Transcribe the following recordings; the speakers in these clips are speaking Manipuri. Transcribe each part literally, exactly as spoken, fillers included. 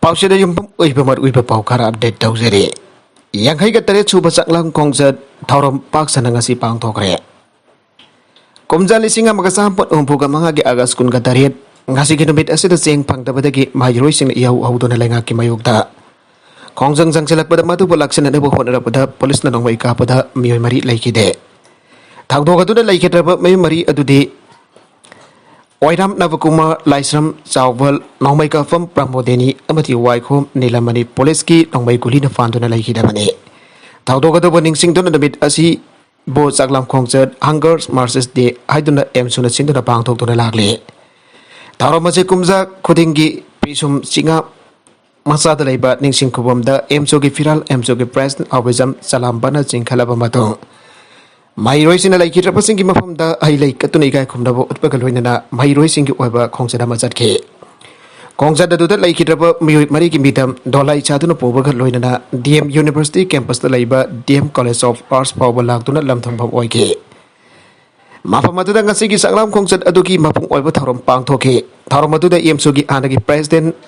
ꯄꯥꯎꯁꯤꯗ ꯌꯨꯝꯐꯝ ꯑꯣꯏꯕ ꯃꯔꯨꯑꯣꯏꯕ ꯄꯥꯎ ꯈꯔ ꯑꯞꯗꯦꯠ ꯇꯧꯖꯔꯤ꯫ ꯌꯥꯡꯈꯩꯒ ꯇꯔꯦꯠ ꯁꯨꯕ ꯆꯥꯛꯂꯥꯝ ꯈꯣꯡꯆꯠ ꯊꯧꯔꯝ ꯄꯥꯛ ꯁꯟꯅ ꯉꯁꯤ ꯄꯥꯡꯊꯣꯛꯈ꯭ꯔꯦ꯫ ꯀꯨꯝꯖꯥ ꯂꯤꯁꯤꯡ ꯑꯃꯒ ꯆꯥꯃꯥꯄꯟ ꯍꯨꯝꯐꯨꯒ ꯃꯉꯥꯒꯤ ꯑꯥꯒꯁ ꯀꯨꯟꯒ ꯇꯔꯦꯠ, ꯉꯁꯤꯒꯤ ꯅꯨꯃꯤꯠ ꯑꯁꯤꯗ ꯆꯦꯡ ꯐꯪꯗꯕꯗꯒꯤ ꯃꯍꯩꯔꯣꯏꯁꯤꯡꯅ ꯏꯍꯧ ꯍꯧꯗꯨꯅ ꯂꯩꯉꯥꯛꯀꯤ ꯃꯥꯌꯣꯛꯇ ꯈꯣꯡꯖꯪ ꯆꯪꯁꯤꯜꯂꯛꯄꯗ ꯃꯗꯨꯕꯨ ꯂꯥꯛꯁꯤꯟꯅꯅꯕ ꯍꯣꯠꯅꯔꯛꯄꯗ ꯄꯨꯂꯤꯁꯅ ꯅꯣꯡꯃꯩ ꯀꯥꯞꯄꯗ ꯃꯤꯑꯣꯏ ꯃꯔꯤ ꯂꯩꯈꯤꯗꯦ꯫ ꯊꯧꯗꯣꯛ ꯑꯗꯨꯗ ꯂꯩꯈꯤꯗ꯭ꯔꯕ ꯃꯤꯑꯣꯏ ꯃꯔꯤ ꯑꯗꯨꯗꯤ ꯑꯣꯏꯔꯥꯝ ꯅꯕꯀꯨꯃꯥꯔ, ꯂꯥꯏꯁ꯭ꯔꯝ ꯆꯥꯎꯕꯜ, ꯅꯣꯡꯃꯩ ꯀꯥꯞꯐꯝ ꯄ꯭ꯔꯃꯣꯗꯦꯅꯤ ꯑꯃꯗꯤ ꯋꯥꯏꯈꯣꯝ ꯅꯤꯂꯃꯅꯤ ꯄꯨꯂꯤꯁꯀꯤ ꯅꯣꯡꯃꯩ ꯒꯨꯂꯤꯅ ꯐꯥꯟꯗꯨꯅ ꯂꯩꯈꯤꯗꯕꯅꯤ꯫ ꯊꯧꯗꯣꯛ ꯑꯗꯨꯕꯨ ꯅꯤꯡꯁꯤꯡꯗꯨꯅ ꯅꯨꯃꯤꯠ ꯑꯁꯤꯕꯨ ꯆꯥꯛꯂꯥꯝ ꯈꯣꯡꯆꯠ, Hunger Marches Day ꯍꯥꯏꯗꯨꯅ ꯑꯦꯝꯁꯨꯅ ꯁꯤꯟꯗꯨꯅ ꯄꯥꯡꯊꯣꯛꯇꯨꯅ ꯂꯥꯛꯂꯤ꯫ ꯊꯧꯔꯝ ꯑꯁꯤ ꯀꯨꯝꯖꯥ ꯈꯨꯗꯤꯡꯒꯤ ꯄꯤꯁꯨꯝ ꯆꯤꯉꯥ ꯃꯆꯥꯗ ꯂꯩꯕ ꯅꯤꯡꯁꯤꯡ ꯈꯨꯕꯝꯗ ꯑꯦꯝꯁꯨꯒꯤ ꯐꯤꯔꯥꯜ, ꯑꯦꯝꯁꯨꯒꯤ ꯄ꯭ꯔꯦꯁꯤꯗꯦꯟꯠ ꯑꯣꯐꯤꯁꯝ ꯆꯂꯥꯝꯕꯅ ꯆꯤꯡꯈꯠꯂꯕ ꯃꯇꯨꯡ, ꯃꯍꯩꯔꯣꯏꯁꯤꯡꯅ ꯂꯩꯈꯤꯗ꯭ꯔꯕꯁꯤꯡꯒꯤ ꯃꯐꯝꯗ ꯍꯩ ꯂꯩ ꯀꯠꯇꯨꯅ ꯏꯀꯥꯏ ꯈꯨꯝꯅꯕ ꯎꯠꯄꯒ ꯂꯣꯏꯅꯅ ꯃꯍꯩꯔꯣꯏꯁꯤꯡꯒꯤ ꯑꯣꯏꯕ ꯈꯣꯡꯆꯠ ꯑꯃ ꯆꯠꯈꯤ꯫ ꯈꯣꯡꯆꯠ ꯑꯗꯨꯗ ꯂꯩꯈꯤꯗ꯭ꯔꯕ ꯃꯤꯑꯣꯏ ꯃꯔꯤꯒꯤ ꯃꯤꯗꯝ ꯗꯣꯂꯥꯏ ꯆꯥꯗꯨꯅ ꯄꯨꯕꯒ ꯂꯣꯏꯅꯅ ꯗꯤ ꯑꯦꯝ ꯌꯨꯅꯤꯚꯔꯁꯤꯇꯤ ꯀꯦꯝꯄꯁꯇ ꯂꯩꯕ D M college of arts ꯐꯥꯎꯕ ꯂꯥꯛꯇꯨꯅ ꯂꯝ ꯊꯝꯐꯝ ꯑꯣꯏꯈꯤ꯫ ꯃꯐꯝ ꯑꯗꯨꯗ ꯉꯁꯤꯒꯤ ꯆꯥꯛꯂꯥꯝ ꯈꯣꯡꯆꯠ ꯑꯗꯨꯒꯤ ꯃꯄꯨꯡ ꯑꯣꯏꯕ ꯊꯧꯔꯝ ꯄꯥꯡꯊꯣꯛꯈꯤ꯫ ꯊꯧꯔꯝ ꯑꯗꯨꯗ ꯑꯦꯝꯁꯨꯒꯤ ꯍꯥꯟꯅꯒꯤ ꯄ꯭ꯔꯦꯁꯤꯗꯦꯟꯠ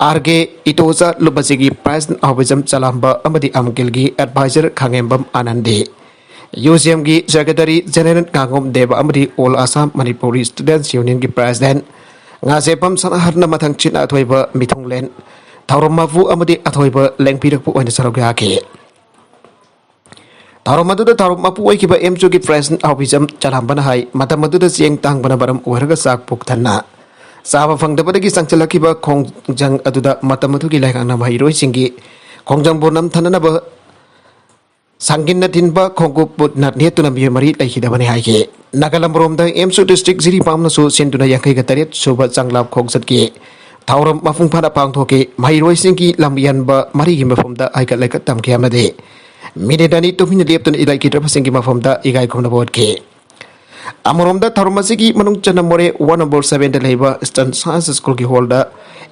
ꯑꯥꯔ ꯀꯦ ꯏꯇꯣꯆꯥ, ꯂꯨꯕꯆꯤꯒꯤ ꯄ꯭ꯔꯦꯁꯤꯗꯦꯟꯠ ꯑꯍꯧꯕꯤꯖꯝ ꯆꯂꯥꯝꯕ ꯑꯃꯗꯤ ꯑꯃꯀꯤꯜꯒꯤ ꯑꯦꯗꯚꯥꯏꯖꯔ ꯈꯥꯉꯦꯝꯕꯝ ꯑꯥꯅꯟꯗꯤ, ꯌꯨ ꯁꯤ ꯑꯦꯝꯒꯤ ꯁꯦꯀ꯭ꯔꯦꯇꯔꯤ ꯖꯦꯅꯦꯔꯦꯜ ꯉꯥꯉꯣꯝ ꯗꯦꯕ ꯑꯃꯗꯤ ꯑꯣꯜ ꯑꯁꯥꯝ ꯃꯅꯤꯄꯨꯔꯤ ꯁ꯭ꯇꯨꯗꯦꯟꯠꯁ ꯌꯨꯅꯤꯌꯟꯒꯤ ꯄ꯭ꯔꯦꯁꯤꯗꯦꯟꯠ ꯉꯥꯁꯦꯞꯐꯝ ꯁꯅꯥꯍꯔꯅ ꯃꯊꯪꯁꯤꯠꯅ ꯑꯊꯣꯏꯕ ꯃꯤꯊꯨꯡꯂꯦꯟ ꯊꯧꯔꯝ ꯃꯄꯨ ꯑꯃꯗꯤ ꯑꯊꯣꯏꯕ ꯂꯦꯡꯕꯤꯔꯛꯄ ꯑꯣꯏꯅ ꯁꯔꯨꯛ ꯌꯥꯈꯤ꯫ ꯊꯧꯔꯝ ꯑꯗꯨꯗ ꯊꯧꯔꯝ ꯃꯄꯨ ꯑꯣꯏꯈꯤꯕ ꯑꯦꯝꯁꯨꯒꯤ ꯄ꯭ꯔꯦꯁꯤꯗꯦꯟꯠ ꯑꯍꯧꯕꯤꯖꯝ ꯆꯂꯥꯝꯕꯅ ꯍꯥꯏ, ꯃꯇꯝ ꯑꯗꯨꯗ ꯆꯦꯡ ꯇꯥꯡꯕꯅ ꯃꯔꯝ ꯑꯣꯏꯔꯒ ꯆꯥꯛ ꯄꯨꯛ ꯊꯟꯅ ꯆꯥꯕ ꯐꯪꯗꯕꯗꯒꯤ ꯆꯪꯁꯤꯜꯂꯛꯈꯤꯕ ꯈꯣꯡꯖꯪ ꯑꯗꯨꯗ ꯃꯇꯝ ꯑꯗꯨꯒꯤ ꯂꯩꯉꯥꯛꯅ ꯃꯍꯩꯔꯣꯏꯁꯤꯡꯒꯤ ꯈꯣꯡꯖꯪꯕꯨ ꯅꯝꯊꯅꯅꯕ ꯁꯪꯒꯤꯟꯅ ꯊꯤꯟꯕ ꯈꯣꯡꯎꯞ ꯕꯨꯠꯅ ꯅꯦꯠꯇꯨꯅ ꯃꯤꯑꯣꯏ ꯃꯔꯤ ꯂꯩꯈꯤꯗꯕꯅꯤ ꯍꯥꯏꯈꯤ꯫ ꯅꯥꯒꯥꯂꯝꯔꯣꯝꯗ ꯑꯦꯝꯁꯨ ꯗꯤꯁꯇ꯭ꯔꯤꯛ ꯖꯤꯔꯤꯕꯥꯝꯅꯁꯨ ꯁꯤꯟꯗꯨꯅ ꯌꯥꯡꯈꯩꯒ ꯇꯔꯦꯠ ꯁꯨꯕ ꯆꯥꯛꯂꯥꯝ ꯈꯣꯡꯆꯠꯀꯤ ꯊꯧꯔꯝ ꯃꯄꯨꯡ ꯐꯥꯅ ꯄꯥꯡꯊꯣꯛꯈꯤ꯫ ꯃꯍꯩꯔꯣꯏꯁꯤꯡꯒꯤ ꯂꯝ ꯌꯦꯟꯕ ꯃꯔꯤꯒꯤ ꯃꯐꯝꯗ ꯍꯥꯏꯒꯠ ꯂꯩꯀꯠ ꯇꯝꯈꯤ ꯑꯃꯗꯤ ꯃꯤꯅꯤꯠ ꯑꯅꯤ ꯇꯨꯃꯤꯟꯅ ꯂꯦꯞꯇꯨꯅ ꯂꯩꯈꯤꯗ꯭ꯔꯕꯁꯤꯡꯒꯤ ꯃꯐꯝꯗ ꯏꯀꯥꯏ ꯈꯨꯝꯅꯕ ꯎꯠꯈꯤ꯫ ꯑꯃꯔꯣꯝꯗ ꯊꯧꯔꯝ ꯑꯁꯤꯒꯤ ꯃꯅꯨꯡ ꯆꯟꯅ ꯃꯣꯔꯦ ꯋꯥꯔꯗ ꯅꯝꯕꯔ ꯁꯕꯦꯟꯗ ꯂꯩꯕ ꯏꯁꯇꯔꯟ ꯁꯥꯏꯟꯁ ꯁ꯭ꯀꯨꯜꯒꯤ ꯍꯣꯜꯗ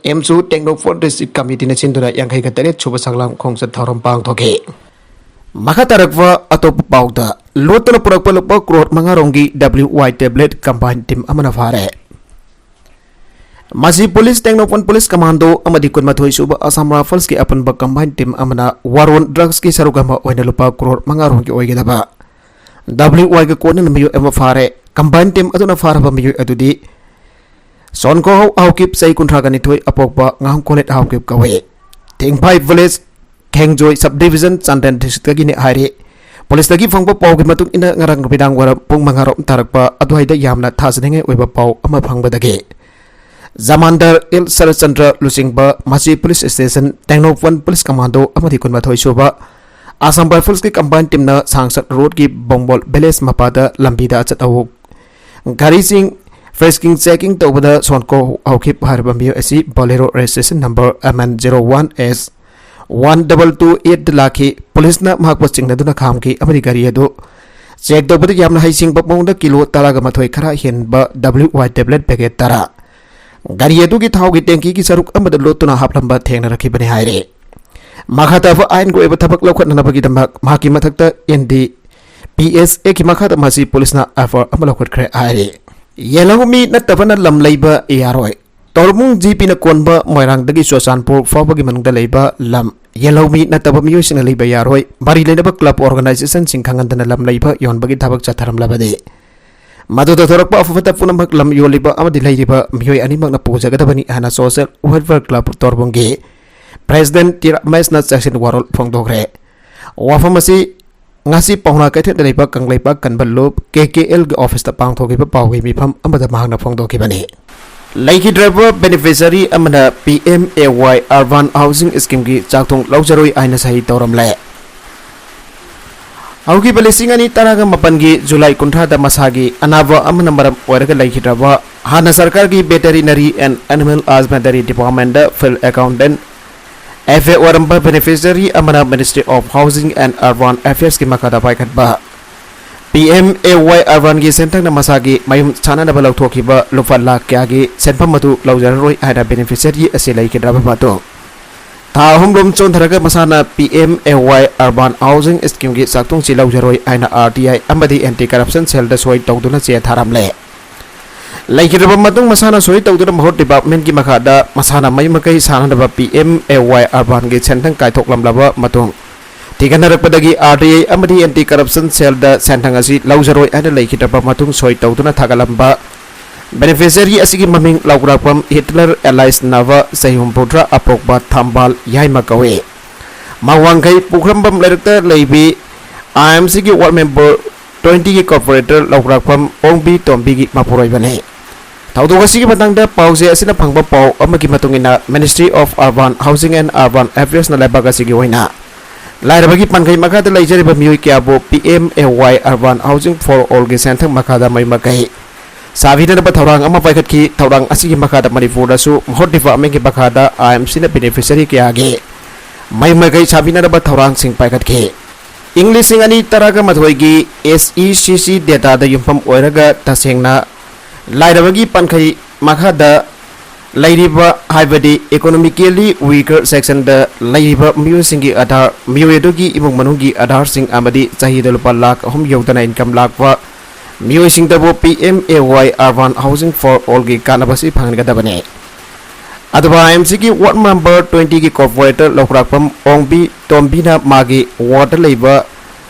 ꯑꯦꯝꯁꯨ ꯇꯦꯡꯅꯧꯄꯜ ꯗꯤꯁꯇ꯭ꯔꯤꯛ ꯀꯃꯤꯇꯤꯅ ꯁꯤꯟꯗꯨꯅ ꯌꯥꯡꯈꯩꯒ ꯇꯔꯦꯠ ꯁꯨꯕ ꯆꯥꯛꯂꯥꯝ ꯈꯣꯡꯆꯠ ꯊꯧꯔꯝ ꯄꯥꯡꯊꯣꯛꯈꯤ꯫ ꯃꯈꯥ ꯇꯥꯔꯛꯄ ꯑꯇꯣꯞꯄ ꯄꯥꯎꯗ, ꯂꯣꯠꯇꯨꯅ ꯄꯨꯔꯛꯄ ꯂꯨꯄꯥ ꯀ꯭ꯔꯣꯔ ꯃꯉꯥ ꯔꯣꯝꯒꯤ ꯗꯕ꯭ꯂꯤꯎ ꯋꯥꯏ ꯇꯦꯕ꯭ꯂꯦꯠ ꯀꯝꯕꯥꯏꯟ ꯇꯤꯝ ꯑꯃꯅ ꯐꯥꯔꯦ꯫ ꯃꯁꯤ ꯄꯨꯂꯤꯁ, ꯇꯦꯡꯅꯧꯄꯜ ꯄꯨꯂꯤꯁ ꯀꯃꯥꯟꯗꯣ ꯑꯃꯗꯤ ꯀꯨꯟꯃꯥꯊꯣꯏ ꯁꯨꯕ ꯑꯁꯥꯝ ꯔꯥꯏꯐꯜꯁꯀꯤ ꯑꯄꯨꯟꯕ ꯀꯝꯕꯥꯏꯟ ꯇꯤꯝ ꯑꯃꯅ ꯋꯥꯔꯣꯟ ꯗ꯭ꯔꯒꯁꯀꯤ ꯁꯔꯨꯛ ꯑꯃ ꯑꯣꯏꯅ ꯂꯨꯄꯥ ꯀ꯭ꯔꯣꯔ ꯃꯉꯥ ꯔꯣꯝꯒꯤ ꯑꯣꯏꯒꯗꯕ ꯗꯕ꯭ꯂꯤꯎ ꯋꯥꯏꯒ ꯀꯣꯟꯅꯅ ꯃꯤꯑꯣꯏ ꯑꯃ ꯐꯥꯔꯦ꯫ ꯀꯝꯕꯥꯏꯟ ꯇꯤꯝ ꯑꯗꯨꯅ ꯐꯥꯔꯕ ꯃꯤꯑꯣꯏ ꯑꯗꯨꯗꯤ ꯁꯣꯟꯀꯣꯍꯧ ꯍꯥꯎꯀꯤꯞ, ꯆꯍꯤ ꯀꯨꯟꯊ꯭ꯔꯥꯒ ꯅꯤꯊꯣꯏ, ꯑꯄꯣꯛꯄ ꯉꯥꯡꯈꯣꯂꯦꯠ ꯍꯥꯎꯀꯤꯞ ꯀꯧꯏ꯫ ꯊꯦꯡꯐꯥꯏ ꯚꯤꯂꯦꯖ, ꯈꯦꯡꯖꯣꯏ ꯁꯕ ꯗꯤꯕꯤꯖꯟ, ꯆꯥꯟꯗꯦꯜ ꯗꯤꯁꯇ꯭ꯔꯤꯛꯇꯒꯤꯅꯤ ꯍꯥꯏꯔꯤ꯫ ꯄꯨꯂꯤꯁꯇꯒꯤ ꯐꯪꯕ ꯄꯥꯎꯒꯤ ꯃꯇꯨꯡ ꯏꯟꯅ, ꯉꯔꯥꯡ ꯅꯨꯃꯤꯗꯥꯡ ꯋꯥꯏꯔꯝ ꯄꯨꯡ ꯃꯉꯥ ꯔꯣꯝ ꯇꯥꯔꯛꯄ ꯑꯗꯨꯋꯥꯏꯗ ꯌꯥꯝꯅ ꯊꯥꯖꯅꯤꯡꯉꯥꯏ ꯑꯣꯏꯕ ꯄꯥꯎ ꯑꯃ ꯐꯪꯕꯗꯒꯤ ꯖꯃꯥꯟꯗꯔ ꯑꯦꯜ ꯁꯔꯠꯆꯟꯗ꯭ꯔ ꯂꯨꯆꯤꯡꯕ ꯃꯁꯤ police station, Tengnoupal police commando ꯑꯃꯗꯤ ꯀꯨꯟꯃꯥꯊꯣꯏ ꯁꯨꯕ ꯑꯁꯥꯝ ꯔꯥꯏꯐꯜꯁꯀꯤ ꯀꯝꯕꯥꯏꯟ ꯇꯤꯝꯅ ꯁꯥꯡꯁꯠ ꯔꯣꯗꯀꯤ ꯕꯣꯡꯕꯣꯜ ꯚꯤꯂꯦꯖ ꯃꯄꯥꯗ ꯂꯝꯕꯤꯗ ꯑꯆꯠ ꯑꯋꯣꯛ ꯒꯥꯔꯤꯁꯤꯡ ꯐ꯭ꯔꯦꯁꯀꯤꯡ ꯆꯦꯀꯤꯡ ꯇꯧꯕꯗ ꯁꯣꯟꯀꯣ ꯍꯥꯎꯈꯤꯞ ꯍꯥꯏꯔꯤꯕ ꯃꯤꯑꯣꯏ ꯑꯁꯤ Bolero registration number M N zero one S one double two eight ꯂꯥꯛꯈꯤ꯫ ꯄꯨꯂꯤꯁꯅ ꯃꯍꯥꯛꯄꯨ ꯆꯤꯡꯅꯗꯨꯅ ꯈꯥꯝꯈꯤ ꯑꯃꯗꯤ ꯒꯥꯔꯤ ꯑꯗꯨ ꯆꯦꯛ ꯇꯧꯕꯗ ꯌꯥꯝꯅ ꯍꯩꯁꯤꯡꯕ ꯃꯑꯣꯡꯗ ꯀꯤꯂꯣ ꯇꯔꯥꯒ ꯃꯥꯊꯣꯏ ꯈꯔ ꯍꯦꯟꯕ ꯗꯕ꯭ꯂꯤꯎ ꯋꯥꯏ ꯇꯦꯕ꯭ꯂꯦꯠ ꯄꯦꯀꯦꯠ ꯇꯔꯥ ꯒꯥꯔꯤ ꯑꯗꯨꯒꯤ ꯊꯥꯎꯒꯤ ꯇꯦꯡꯀꯤꯒꯤ ꯁꯔꯨꯛ ꯑꯃꯗ ꯂꯣꯠꯇꯨꯅ ꯍꯥꯞꯂꯝꯕ ꯊꯦꯡꯅꯔꯛꯈꯤꯕꯅꯤ ꯍꯥꯏꯔꯤ꯫ ꯃꯈꯥ ꯇꯥꯕ ꯑꯥꯏꯟꯒꯤ ꯑꯣꯏꯕ ꯊꯕꯛ ꯂꯧꯈꯠꯅꯅꯕꯒꯤꯗꯃꯛ ꯃꯍꯥꯛꯀꯤ ꯃꯊꯛꯇ ꯑꯦꯟ ꯗꯤ ꯄꯤ ꯑꯦꯁ ꯑꯦꯒꯤ ꯃꯈꯥꯗ ꯃꯁꯤ ꯄꯨꯂꯤꯁꯅ ꯑꯦꯐ ꯑꯥꯏ ꯑꯥꯔ ꯑꯃ ꯂꯧꯈꯠꯈ꯭ꯔꯦ ꯍꯥꯏꯔꯤ꯫ ꯌꯦꯜꯍꯧꯃꯤ ꯅꯠꯇꯕꯅ ꯂꯝ ꯂꯩꯕ ꯌꯥꯔꯣꯏ꯫ ꯇꯧꯔꯕꯨꯡ ꯖꯤ ꯄꯤꯅ ꯀꯣꯟꯕ ꯃꯣꯏꯔꯥꯡꯗꯒꯤ ꯆꯨꯔꯆꯥꯟꯄꯨꯔ ꯐꯥꯎꯕꯒꯤ ꯃꯅꯨꯡꯗ ꯂꯩꯕ ꯂꯝ ꯌꯦꯜꯍꯧꯃꯤ ꯅꯠꯇꯕ ꯃꯤꯑꯣꯏꯁꯤꯡꯅ ꯂꯩꯕ ꯌꯥꯔꯣꯏ꯫ ꯃꯔꯤ ꯂꯩꯅꯕ ꯀ꯭ꯂꯕ ꯑꯣꯔꯒꯅꯥꯏꯖꯦꯁꯟꯁꯤꯡ ꯈꯪꯍꯟꯗꯅ ꯂꯝ ꯂꯩꯕ ꯌꯣꯟꯕꯒꯤ ꯊꯕꯛ ꯆꯠꯊꯔꯝꯂꯕꯅꯤ꯫ ꯃꯗꯨꯗ ꯊꯣꯔꯛꯄ ꯑꯐꯕ ꯐꯠꯇ ꯄꯨꯝꯅꯃꯛ ꯂꯝ ꯌꯣꯜꯂꯤꯕ ꯑꯃꯗꯤ ꯂꯩꯔꯤꯕ ꯃꯤꯑꯣꯏ ꯑꯅꯤꯃꯛꯅ ꯄꯨꯖꯒꯗꯕꯅꯤ ꯍꯥꯏꯅ ꯁꯣꯁꯤꯌꯦꯜ ꯋꯦꯜꯐꯤꯌꯔ ꯀ꯭ꯂꯕ ꯇꯧꯔꯕꯨꯡꯒꯤ ꯄ꯭ꯔꯦꯁꯤꯗꯦꯟꯠ ꯇꯤ ꯔꯥꯃꯦꯁꯅ ꯆꯦꯛꯁꯤꯟ ꯋꯥꯔꯣꯜ ꯐꯣꯡꯗꯣꯛꯈ꯭ꯔꯦ꯫ ꯋꯥꯐꯝ ꯑꯁꯤ ꯉꯁꯤ ꯄꯥꯎꯅꯥ ꯀꯩꯊꯦꯜꯗ ꯂꯩꯕ ꯀꯪꯂꯩꯄꯥꯛ ꯀꯟꯕ ꯂꯨꯞ, ꯀꯦ ꯀꯦ ꯑꯦꯜꯒꯤ ꯑꯣꯐꯤꯁꯇ ꯄꯥꯡꯊꯣꯛꯈꯤꯕ ꯄꯥꯎꯒꯤ ꯃꯤꯐꯝ ꯑꯃꯗ ꯃꯍꯥꯛꯅ ꯐꯣꯡꯗꯣꯛꯈꯤꯕꯅꯤ꯫ ꯂꯩꯈꯤꯗ꯭ꯔꯕ ꯕꯦꯅꯤꯐꯤꯁꯔꯤ ꯑꯃꯅ ꯄꯤ M A Y urban housing ꯁ꯭ꯀꯤꯝꯒꯤ ꯆꯥꯛꯊꯣꯡ ꯂꯧꯖꯔꯣꯏ ꯍꯥꯏꯅ ꯁꯍꯤ ꯇꯧꯔꯝꯂꯦ꯫ ꯍꯧꯈꯤꯕ ꯂꯤꯁꯤꯡ ꯑꯅꯤ ꯇꯔꯥꯒ ꯃꯥꯄꯟꯒꯤ ꯖꯨꯂꯥꯏ ꯀꯨꯟꯊ꯭ꯔꯥꯗ ꯃꯁꯥꯒꯤ ꯑꯅꯥꯕ ꯑꯃꯅ ꯃꯔꯝ ꯑꯣꯏꯔꯒ ꯂꯩꯈꯤꯗ꯭ꯔꯕ ꯍꯥꯟꯅ ꯁꯔꯀꯥꯔꯒꯤ ꯚꯦꯇꯦꯔꯤꯅꯔꯤ ꯑꯦꯟ ꯑꯦꯅꯤꯃꯦꯜ ꯍꯁꯕꯦꯟꯗꯔꯤ ꯗꯤꯄꯥꯔꯠꯃꯦꯟꯗ ꯐꯤꯜꯗ ꯑꯦꯀꯥꯎꯟꯇꯦꯟꯠ, ꯑꯦꯐ ꯑꯦ ꯑꯣꯏꯔꯝꯕ ꯕꯦꯅꯤꯐꯤꯁꯔꯤ ꯑꯃꯅ ministry of housing and urban ꯑꯦꯐꯤꯌꯔꯁꯀꯤ ꯃꯈꯥꯗ ꯄꯥꯏꯈꯠꯄ ꯄꯤ ꯑꯦꯝ ꯑꯦ ꯋꯥꯏ ꯑꯔꯕꯥꯟꯒꯤ ꯁꯦꯟꯊꯪꯅ ꯃꯁꯥꯒꯤ ꯃꯌꯨꯝ ꯁꯥꯅꯅꯕ ꯂꯧꯊꯣꯛꯈꯤꯕ ꯂꯨꯄꯥ ꯂꯥꯈ ꯀꯌꯥꯒꯤ ꯁꯦꯟꯐꯝ ꯑꯗꯨ ꯂꯧꯖꯔꯔꯣꯏ ꯍꯥꯏꯅ ꯕꯦꯅꯤꯐꯤꯁꯔꯤ ꯑꯁꯤ ꯂꯩꯈꯤꯗ꯭ꯔꯕ ꯃꯇꯨꯡ, ꯊꯥ ꯑꯍꯨꯝ ꯔꯣꯝ ꯆꯣꯟꯊꯔꯒ ꯃꯁꯥꯅ ꯄꯤ M A Y urban housing ꯁ꯭ꯀꯤꯝꯒꯤ ꯆꯥꯛꯊꯣꯡꯁꯤ ꯂꯧꯖꯔꯣꯏ ꯍꯥꯏꯅ ꯑꯥꯔ ꯇꯤ ꯑꯥꯏ ꯑꯃꯗꯤ ꯑꯦꯟꯇꯤ ꯀꯔꯞꯁꯟ ꯁꯦꯜꯗ ꯁꯣꯏ ꯇꯧꯗꯨꯅ ꯆꯦ ꯊꯥꯔꯝꯂꯦ꯫ ꯂꯩꯈꯤꯗ꯭ꯔꯕ ꯃꯇꯨꯡ ꯃꯁꯥꯅ ꯁꯣꯏ ꯇꯧꯗꯨꯅ ꯃꯍꯨꯠ department ꯀꯤ ꯃꯈꯥꯗ ꯃꯁꯥꯅ ꯃꯌꯨꯝ ꯃꯀꯩ ꯁꯥꯅꯅꯕ P M A Y Urban ꯒꯤ ꯁꯦꯟꯊꯪ ꯀꯥꯏꯊꯣꯛꯂꯝꯂꯕ ꯃꯇꯨꯡ ꯊꯤꯒꯠꯅꯔꯛꯄꯗꯒꯤ R T I ꯑꯃꯗꯤ Anti Corruption Cell ꯗ ꯁꯦꯟꯊꯪ ꯑꯁꯤ ꯂꯧꯖꯔꯣꯏ ꯍꯥꯏꯅ ꯂꯩꯈꯤꯗ꯭ꯔꯕ ꯃꯇꯨꯡ ꯁꯣꯏ ꯇꯧꯗꯨꯅ ꯊꯥꯒꯠꯂꯝꯕ beneficiary ꯑꯁꯤꯒꯤ ꯃꯃꯤꯡ ꯂꯧꯒ꯭ꯔꯥꯛꯄꯝ ꯍꯤꯠꯂꯔ alias ꯅꯥꯕ ꯆꯍꯤ ꯍꯨꯝꯐꯨꯇꯔꯥ ꯑꯄꯣꯛꯄ ꯊꯝꯕꯥꯜ ꯌꯥꯏꯃ ꯀꯧꯏ꯫ ꯃꯥ ꯋꯥꯡꯈꯩ ꯄꯨꯈ꯭ꯔꯝꯕꯝ ꯂꯩꯔꯛꯇ ꯂꯩꯕꯤ I M C ꯒꯤ ward member twenty ꯒꯤ corporator ꯂꯧꯒ꯭ꯔꯥꯛꯄꯝ ꯑꯣꯡꯕꯤ ꯇꯣꯝꯕꯤꯒꯤ ꯃꯄꯨꯔꯣꯏꯕꯅꯤ꯫ ꯊꯧꯗꯣꯛ ꯑꯁꯤꯒꯤ ꯃꯇꯥꯡꯗ ꯄꯥꯎꯆꯦ ꯑꯁꯤꯅ ꯐꯪꯕ ꯄꯥꯎ ꯑꯃꯒꯤ ꯃꯇꯨꯡ ꯏꯟꯅ, Ministry of Urban Housing and Urban Affairs ꯅ ꯂꯩꯕꯥꯛ ꯑꯁꯤꯒꯤ ꯑꯣꯏꯅ ꯂꯥꯏꯔꯕꯒꯤ ꯄꯟꯈꯩ ꯃꯈꯥꯗ ꯂꯩꯖꯔꯤꯕ ꯃꯤꯑꯣꯏ ꯀꯌꯥꯕꯨ P M A Y Urban Housing for All ꯒꯤ ꯁꯦꯟꯊꯪ ꯃꯈꯥꯗ ꯃꯌꯨꯝ ꯃꯀꯩ ꯁꯥꯕꯤꯅꯅꯕ ꯊꯧꯔꯥꯡ ꯑꯃ ꯄꯥꯏꯈꯠꯈꯤ꯫ ꯊꯧꯔꯥꯡ ꯑꯁꯤꯒꯤ ꯃꯈꯥꯗ ꯃꯅꯤꯄꯨꯔꯗꯁꯨ ꯃꯍꯨꯠ department ꯀꯤ ꯃꯈꯥꯗ I M C ꯅ beneficiary ꯀꯌꯥꯒꯤ ꯃꯌꯨꯝ ꯃꯀꯩ ꯁꯥꯕꯤꯅꯅꯕ ꯊꯧꯔꯥꯡꯁꯤꯡ ꯄꯥꯏꯈꯠꯈꯤ꯫ ꯏꯪ ꯂꯤꯁꯤꯡ ꯑꯅꯤ ꯇꯔꯥꯒ ꯃꯥꯊꯣꯏꯒꯤ S E C C data ꯗ ꯌꯨꯝꯐꯝ ꯑꯣꯏꯔꯒ ꯇꯁꯦꯡꯅ ꯂꯥꯏꯔꯕꯒꯤ ꯄꯟꯈꯩ ꯃꯈꯥꯗ ꯂꯩꯔꯤꯕ, ꯍꯥꯏꯕꯗꯤ economically weaker section ꯗ ꯂꯩꯔꯤꯕ ꯃꯤꯑꯣꯏꯁꯤꯡꯒꯤ ꯑꯙꯥꯔ, ꯃꯤꯑꯣꯏ ꯑꯗꯨꯒꯤ ꯏꯃꯨꯡ ꯃꯅꯨꯡꯒꯤ ꯑꯙꯥꯔꯁꯤꯡ ꯑꯃꯗꯤ ꯆꯍꯤꯗ ꯂꯨꯄꯥ ꯂꯥꯈ ꯑꯍꯨꯝ ꯌꯧꯗꯅ income ꯂꯥꯛꯄ ꯃꯤꯑꯣꯏꯁꯤꯡꯗꯕꯨ P M A Y Urban Housing for All ꯒꯤ ꯀꯥꯟꯅꯕꯁꯤ ꯐꯪꯍꯟꯒꯗꯕꯅꯤ꯫ ꯑꯗꯨꯒ I M C ꯒꯤ ward member twenty ꯒꯤ corporator ꯂꯧꯈ꯭ꯔꯥꯛꯄꯝ ꯑꯣꯡꯕꯤ ꯇꯣꯝꯕꯤꯅ ꯃꯥꯒꯤ ward ꯗ ꯂꯩꯕ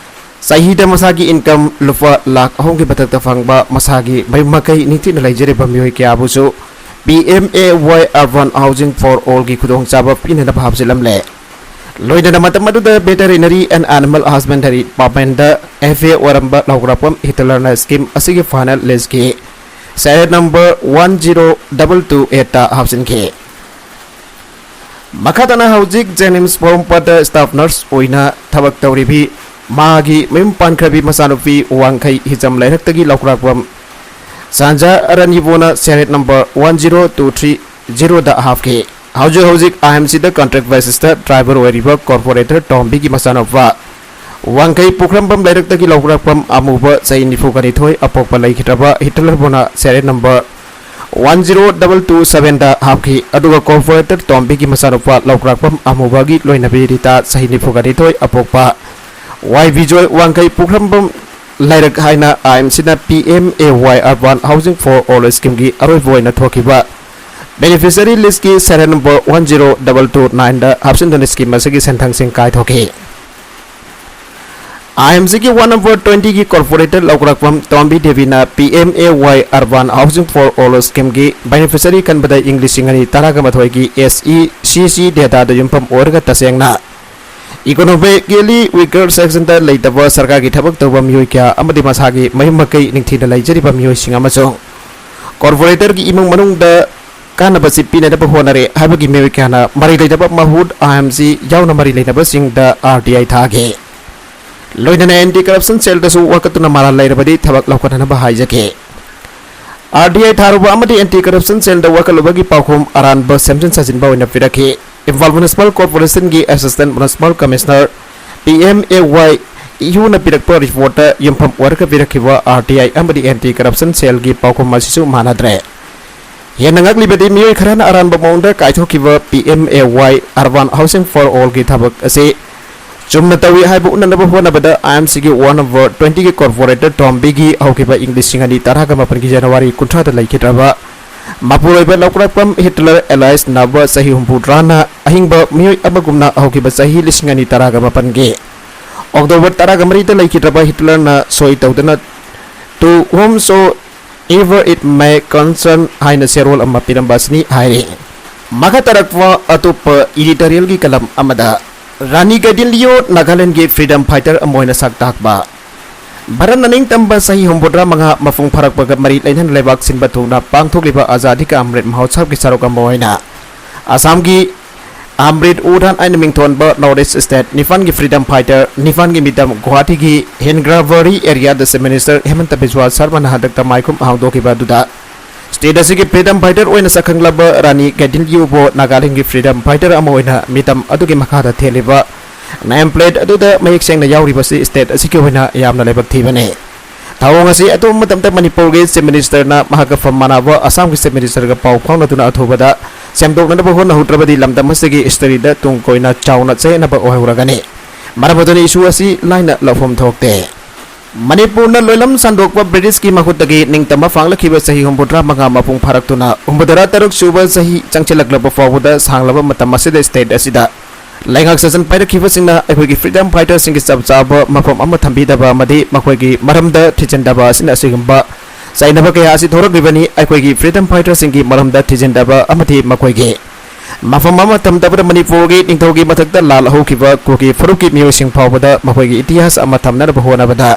ꯆꯍꯤꯗ ꯃꯁꯥꯒꯤ income ꯂꯨꯄꯥ ꯂꯥꯈ ꯑꯍꯨꯝꯒꯤ ꯃꯊꯛꯇ ꯐꯪꯕ ꯃꯁꯥꯒꯤ ꯃꯌꯨꯝ ꯃꯀꯩ ꯅꯤꯡꯊꯤꯅ ꯂꯩꯖꯔꯤꯕ ꯃꯤꯑꯣꯏ ꯀꯌꯥꯕꯨꯁꯨ P M A Y Urban Housing for All ꯒꯤ ꯈꯨꯗꯣꯡꯆꯥꯕ ꯄꯤꯅꯅꯕ ꯍꯥꯞꯆꯤꯜꯂꯝꯂꯦ꯫ ꯂꯣꯏꯅꯅ ꯃꯇꯝ ꯑꯗꯨꯗ Veterinary and Animal Husbandry department the F A ꯑꯣꯏꯔꯝꯕ ꯂꯧꯒ꯭ꯔꯥꯛꯄꯝ ꯍꯤꯠꯂꯔꯅ scheme ꯑꯁꯤꯒꯤ final list ꯀꯤ serial number one zero double two eight ꯇ ꯍꯥꯞꯆꯤꯟꯈꯤ꯫ ꯃꯈꯥ ꯇꯥꯅ ꯍꯧꯖꯤꯛ JNIMS ꯄꯣꯔꯣꯝꯄꯥꯠꯇ staff nurse ꯑꯣꯏꯅ ꯊꯕꯛ ꯇꯧꯔꯤꯕꯤ ꯃꯥꯒꯤ ꯃꯌꯨꯝ ꯄꯥꯟꯈ꯭ꯔꯕꯤ ꯃꯆꯥꯅꯨꯄꯤ ꯋꯥꯡꯈꯩ ꯍꯤꯖꯝ ꯂꯩꯔꯛꯇꯒꯤ ꯂꯧꯈ꯭ꯔꯥꯛꯄꯝ ꯁꯟꯖꯥ ꯑꯔꯥꯅꯤꯕꯨꯅ serial number one zero two three zero ꯗ ꯍꯥꯞꯈꯤ꯫ ꯍꯧꯖꯤꯛ ꯍꯧꯖꯤꯛ I M C the contract basis ꯇ driver ꯑꯣꯏꯔꯤꯕ corporator ꯇꯣꯝꯕꯤꯒꯤ ꯃꯆꯥꯅꯨꯄꯥ ꯋꯥꯡꯈꯩ ꯄꯨꯈ꯭ꯔꯝꯕꯝ ꯂꯩꯔꯛꯇꯒꯤ ꯂꯧꯈ꯭ꯔꯥꯛꯄꯝ ꯑꯃꯨꯕ ꯆꯍꯤ ꯅꯤꯐꯨꯒ ꯅꯤꯊꯣꯏ ꯑꯄꯣꯛꯄ ꯂꯩꯈꯤꯗ꯭ꯔꯕ ꯍꯤꯠꯂꯔꯕꯨꯅ serial number one zero double two seven ꯗ ꯍꯥꯞꯈꯤ꯫ ꯑꯗꯨꯒ corporator ꯇꯣꯝꯕꯤꯒꯤ ꯃꯆꯥꯅꯨꯄꯥ ꯂꯧꯈ꯭ꯔꯥꯛꯄꯝ ꯑꯃꯨꯕꯒꯤ ꯂꯣꯏꯅꯕꯤ ꯔꯤꯇꯥ ꯆꯍꯤ ꯅꯤꯐꯨꯒ ꯅꯤꯊꯣꯏ ꯑꯄꯣꯛꯄ ꯋꯥꯏ ꯕꯤꯖꯣꯏ ꯋꯥꯡꯈꯩ ꯄꯨꯈ꯭ꯔꯝꯕꯝ ꯂꯩꯔꯛ ꯍꯥꯏꯅ ꯑꯥꯏ ꯑꯦꯝ ꯁꯤꯅ ꯄꯤ M A Y Urban Housing for All Scheme ꯒꯤ ꯑꯔꯣꯏꯕ ꯑꯣꯏꯅ ꯊꯣꯛꯈꯤꯕ beneficiary list ꯀꯤ serial number one zero double two nine ꯗ ꯍꯥꯞꯆꯤꯟꯗꯨꯅ scheme ꯑꯁꯤꯒꯤ ꯁꯦꯟꯊꯪꯁꯤꯡ ꯀꯥꯏꯊꯣꯛꯈꯤ꯫ ꯑꯥꯏ ꯑꯦꯝ ꯁꯤꯒꯤ ward number twenty ꯒꯤ corporator ꯂꯧꯀ꯭ꯔꯥꯛꯄꯝ ꯇꯣꯝꯕꯤ ꯗꯦꯕꯤꯅ P M A Y Urban Housing for All Scheme ꯒꯤ beneficiary ꯈꯟꯕꯗ ꯏꯪ ꯂꯤꯁꯤꯡ ꯑꯅꯤ ꯇꯔꯥꯃꯥꯊꯣꯏꯒꯤ S E C C data ꯗ ꯌꯨꯝꯐꯝ ꯑꯣꯏꯔꯒ ꯇꯁꯦꯡꯅ economically weaker section ꯗ ꯂꯩꯇꯕ ꯁꯔꯀꯥꯔꯒꯤ ꯊꯕꯛ ꯇꯧꯕ ꯃꯤꯑꯣꯏ ꯀꯌꯥ ꯑꯃꯗꯤ ꯃꯁꯥꯒꯤ ꯃꯌꯨꯝ ꯃꯀꯩ ꯅꯤꯡꯊꯤꯅ ꯂꯩꯖꯔꯤꯕ ꯃꯤꯑꯣꯏꯁꯤꯡ ꯑꯃꯁꯨꯡ corporator ꯒꯤ ꯏꯃꯨꯡ ꯃꯅꯨꯡꯗ ꯀꯥꯟꯅꯕꯁꯤ ꯄꯤꯅꯅꯕ ꯍꯣꯠꯅꯔꯦ ꯍꯥꯏꯕꯒꯤ ꯃꯤꯑꯣꯏ ꯀꯌꯥꯅ ꯃꯔꯤ ꯂꯩꯅꯕ ꯃꯍꯨꯠ ꯑꯥꯏ ꯑꯦꯝ ꯁꯤ ꯌꯥꯎꯅ ꯃꯔꯤ ꯂꯩꯅꯕꯁꯤꯡꯗ ꯑꯥꯔ ꯇꯤ ꯑꯥꯏ ꯊꯥꯈꯤ꯫ ꯂꯣꯏꯅꯅ Anti Corruption Cell ꯗꯁꯨ ꯋꯥꯀꯠꯇꯨꯅ ꯃꯔꯥꯜ ꯂꯩꯔꯕꯗꯤ ꯊꯕꯛ ꯂꯧꯈꯠꯅꯅꯕ ꯍꯥꯏꯖꯈꯤ꯫ ꯑꯥꯔ ꯇꯤ ꯑꯥꯏ ꯊꯥꯔꯨꯕ ꯑꯃꯗꯤ Anti Corruption Cell ꯗ ꯋꯥꯀꯠꯂꯨꯕꯒꯤ ꯄꯥꯎꯈꯨꯝ ꯑꯔꯥꯟꯕ ꯁꯦꯝꯖꯤꯟ ꯁꯥꯖꯤꯟꯕ ꯑꯣꯏꯅ ꯄꯤꯔꯛꯈꯤ꯫ ꯏꯝꯐꯥꯜ Municipal Corporation ꯒꯤ Assistant Municipal Commissioner P M A Y ꯏꯍꯨꯅ ꯄꯤꯔꯛꯄ report ꯇ ꯌꯨꯝꯐꯝ ꯑꯣꯏꯔꯒ ꯄꯤꯔꯛꯈꯤꯕ ꯑꯥꯔ ꯇꯤ ꯑꯥꯏ ꯑꯃꯗꯤ Anti Corruption Cell ꯒꯤ ꯄꯥꯎꯈꯨꯝ ꯑꯁꯤꯁꯨ ꯃꯥꯟꯅꯗ꯭ꯔꯦ꯫ ꯍꯦꯟꯅ ꯉꯛꯂꯤꯕꯗꯤ ꯃꯤꯑꯣꯏ ꯈꯔꯅ ꯑꯔꯥꯟꯕ ꯃꯑꯣꯡꯗ ꯀꯥꯏꯊꯣꯛꯈꯤꯕ P M A Y Urban Housing for All ꯒꯤ ꯊꯕꯛ ꯑꯁꯤ ꯆꯨꯝꯅ ꯇꯧꯏ ꯍꯥꯏꯕ ꯎꯠꯅꯅꯕ ꯍꯣꯠꯅꯕꯗ ꯑꯥꯏ ꯑꯦꯝ ꯁꯤꯒꯤ ward number twenty ꯒꯤ corporator ꯇꯣꯝꯕꯤꯒꯤ ꯍꯧꯈꯤꯕ ꯏꯪ ꯂꯤꯁꯤꯡ ꯑꯅꯤ ꯇꯔꯥꯃꯥꯄꯟꯒꯤ January ꯀꯨꯟꯊ꯭ꯔꯥꯗ ꯂꯩꯈꯤꯗ꯭ꯔꯕ ꯃꯄꯨꯔꯣꯏꯕ ꯂꯧꯀ꯭ꯔꯥꯛꯄꯝ ꯍꯤꯠꯂꯔ alias ꯅꯥꯕ ꯆꯍꯤ ꯍꯨꯝꯐꯨꯇꯔꯥꯅ ꯑꯍꯤꯡꯕ ꯃꯤꯑꯣꯏ ꯑꯃꯒꯨꯝꯅ ꯍꯧꯈꯤꯕ ꯆꯍꯤ ꯂꯤꯁꯤꯡ ꯑꯅꯤ ꯇꯔꯥꯃꯥꯄꯟꯒꯤ October ꯇꯔꯥꯃꯔꯤꯗ ꯂꯩꯈꯤꯗ꯭ꯔꯕ ꯍꯤꯠꯂꯔꯅ ꯁꯣꯏ ꯇꯧꯗꯅ "To whomsoever it may concern" ꯍꯥꯏꯅ ꯆꯦꯔꯣꯜ ꯑꯃ ꯄꯤꯔꯝꯕ ꯑꯁꯤꯅꯤ ꯍꯥꯏꯔꯤ꯫ ꯃꯈꯥ ꯇꯥꯔꯛꯄ ꯑꯇꯣꯞꯄ editorial ꯒꯤ column ꯑꯃꯗ ꯔꯥꯅꯤ ꯒꯥꯏꯗꯤꯟꯂꯤꯑꯣ ꯅꯥꯒꯥꯂꯦꯟꯗꯒꯤ freedom fighter ꯑꯃ ꯑꯣꯏꯅ ꯁꯛ ꯇꯥꯛꯄ꯫ ꯚꯥꯔꯠꯅ ꯅꯤꯡꯇꯝꯕ ꯆꯍꯤ ꯍꯨꯝꯐꯨꯇꯔꯥ ꯃꯉꯥ ꯃꯄꯨꯡ ꯐꯥꯔꯛꯄꯒ ꯃꯔꯤ ꯂꯩꯅꯅ ꯂꯩꯕꯥꯛ ꯁꯤꯟꯕ ꯊꯨꯡꯅ ꯄꯥꯡꯊꯣꯛꯂꯤꯕ ꯑꯖꯥꯗꯤ ꯀꯥ ꯑꯃ꯭ꯔꯤꯠ ꯃꯍꯣꯠꯁꯕꯒꯤ ꯁꯔꯨꯛ ꯑꯃ ꯑꯣꯏꯅ ꯑꯁꯥꯝꯒꯤ ꯑꯃ꯭ꯔꯤꯠ ꯎꯗꯥꯟ ꯍꯥꯏꯅ ꯃꯤꯡꯊꯣꯟꯕ North East state ꯅꯤꯄꯥꯟꯒꯤ freedom fighter ꯅꯤꯄꯥꯟꯒꯤ ꯃꯤꯇꯝ ꯒꯨꯋꯥꯍꯥꯇꯤꯒꯤ ꯍꯤꯟꯒ꯭ꯔꯥꯕꯔꯤ area ꯗ Chief Minister ꯍꯦꯃꯟꯇ ꯕꯤꯁ꯭ꯋꯥ ꯁꯔꯃꯅ ꯍꯟꯗꯛꯇ ꯃꯥꯏꯈꯨꯝ ꯍꯥꯡꯗꯣꯛꯈꯤꯕ ꯑꯗꯨꯗ state ꯑꯁꯤꯒꯤ freedom fighter ꯑꯣꯏꯅ ꯁꯛꯈꯪꯂꯕ ꯔꯥꯅꯤ ꯒꯥꯏꯗꯤꯟꯂꯤꯎꯕꯨ ꯅꯥꯒꯥꯂꯦꯟꯗꯒꯤ freedom fighter ꯑꯃ ꯑꯣꯏꯅ ꯃꯤꯇꯝ ꯑꯗꯨꯒꯤ ꯃꯈꯥꯗ ꯊꯦꯜꯂꯤꯕ name plate ꯑꯗꯨꯗ ꯃꯌꯦꯛ ꯁꯦꯡꯅ ꯌꯥꯎꯔꯤꯕꯁꯤ state ꯑꯁꯤꯒꯤ ꯑꯣꯏꯅ ꯌꯥꯝꯅ ꯂꯥꯏꯕꯛ ꯊꯤꯕꯅꯤ꯫ ꯊꯧꯑꯣꯡ ꯑꯁꯤ ꯑꯇꯣꯞꯄ ꯃꯇꯝꯗ ꯃꯅꯤꯄꯨꯔꯒꯤ Chief Minister ꯅ ꯃꯍꯥꯛꯀ ꯐꯝ ꯃꯥꯟꯅꯕ ꯑꯁꯥꯝꯒꯤ Chief Minister ꯒ ꯄꯥꯎ ꯐꯥꯎꯅꯗꯨꯅ ꯑꯊꯨꯕꯗ ꯁꯦꯝꯗꯣꯛꯅꯅꯕ ꯍꯣꯠꯅꯍꯧꯗ꯭ꯔꯕꯗꯤ ꯂꯝꯗꯝ ꯑꯁꯤꯒꯤ history ꯗ ꯇꯨꯡ ꯀꯣꯏꯅ ꯆꯥꯎꯅ ꯆꯌꯦꯠꯅꯕ ꯑꯣꯏꯍꯧꯔꯒꯅꯤ꯫ ꯃꯔꯝ ꯑꯗꯨꯅ issue ꯑꯁꯤ ꯂꯥꯏꯅ ꯂꯧꯐꯝ ꯊꯣꯛꯇꯦ꯫ ꯃꯅꯤꯄꯨꯔꯅ ꯂꯣꯏꯂꯝ ꯁꯟꯗꯣꯛꯄ ꯕ꯭ꯔꯤꯇꯤꯁꯀꯤ ꯃꯈꯨꯠꯇꯒꯤ ꯅꯤꯡꯇꯝꯕ ꯐꯥꯡꯂꯛꯈꯤꯕ ꯆꯍꯤ ꯍꯨꯝꯐꯨꯇꯔꯥ ꯃꯉꯥ ꯃꯄꯨꯡ ꯐꯥꯔꯛꯇꯨꯅ ꯍꯨꯝꯐꯨꯇꯔꯥ ꯇꯔꯨꯛ ꯁꯨꯕ ꯆꯍꯤ ꯆꯪꯁꯤꯜꯂꯛꯂꯕ ꯐꯥꯎꯕꯗ ꯁꯥꯡꯂꯕ ꯃꯇꯝ ꯑꯁꯤꯗ state ꯑꯁꯤꯗ ꯂꯩꯉꯥꯛ ꯁꯥꯁꯟ ꯄꯥꯏꯔꯛꯈꯤꯕꯁꯤꯡꯅ ꯑꯩꯈꯣꯏꯒꯤ freedom fighterꯁꯤꯡꯒꯤ ꯆꯞ ꯆꯥꯕ ꯃꯐꯝ ꯑꯃ ꯊꯝꯕꯤꯗꯕ ꯑꯃꯗꯤ ꯃꯈꯣꯏꯒꯤ ꯃꯔꯝꯗ ꯊꯤꯖꯤꯟꯗꯕ ꯑꯁꯤꯅ ꯑꯁꯤꯒꯨꯝꯕ ꯆꯩꯅꯕ ꯀꯌꯥ ꯑꯁꯤ ꯊꯣꯔꯛꯂꯤꯕꯅꯤ꯫ ꯑꯩꯈꯣꯏꯒꯤ freedom fighterꯁꯤꯡꯒꯤ ꯃꯔꯝꯗ ꯊꯤꯖꯤꯟꯗꯕ ꯑꯃꯗꯤ ꯃꯈꯣꯏꯒꯤ ꯃꯐꯝ ꯑꯃ ꯊꯝꯗꯕꯗ ꯃꯅꯤꯄꯨꯔꯒꯤ ꯅꯤꯡꯊꯧꯒꯤ ꯃꯊꯛꯇ ꯂꯥꯜ ꯍꯧꯈꯤꯕ ꯀꯨꯀꯤ ꯐꯨꯔꯨꯞꯀꯤ ꯃꯤꯑꯣꯏꯁꯤꯡ ꯐꯥꯎꯕꯗ ꯃꯈꯣꯏꯒꯤ ꯏꯇꯤꯍꯥꯁ ꯑꯃ ꯊꯝꯅꯅꯕ ꯍꯣꯠꯅꯕꯗ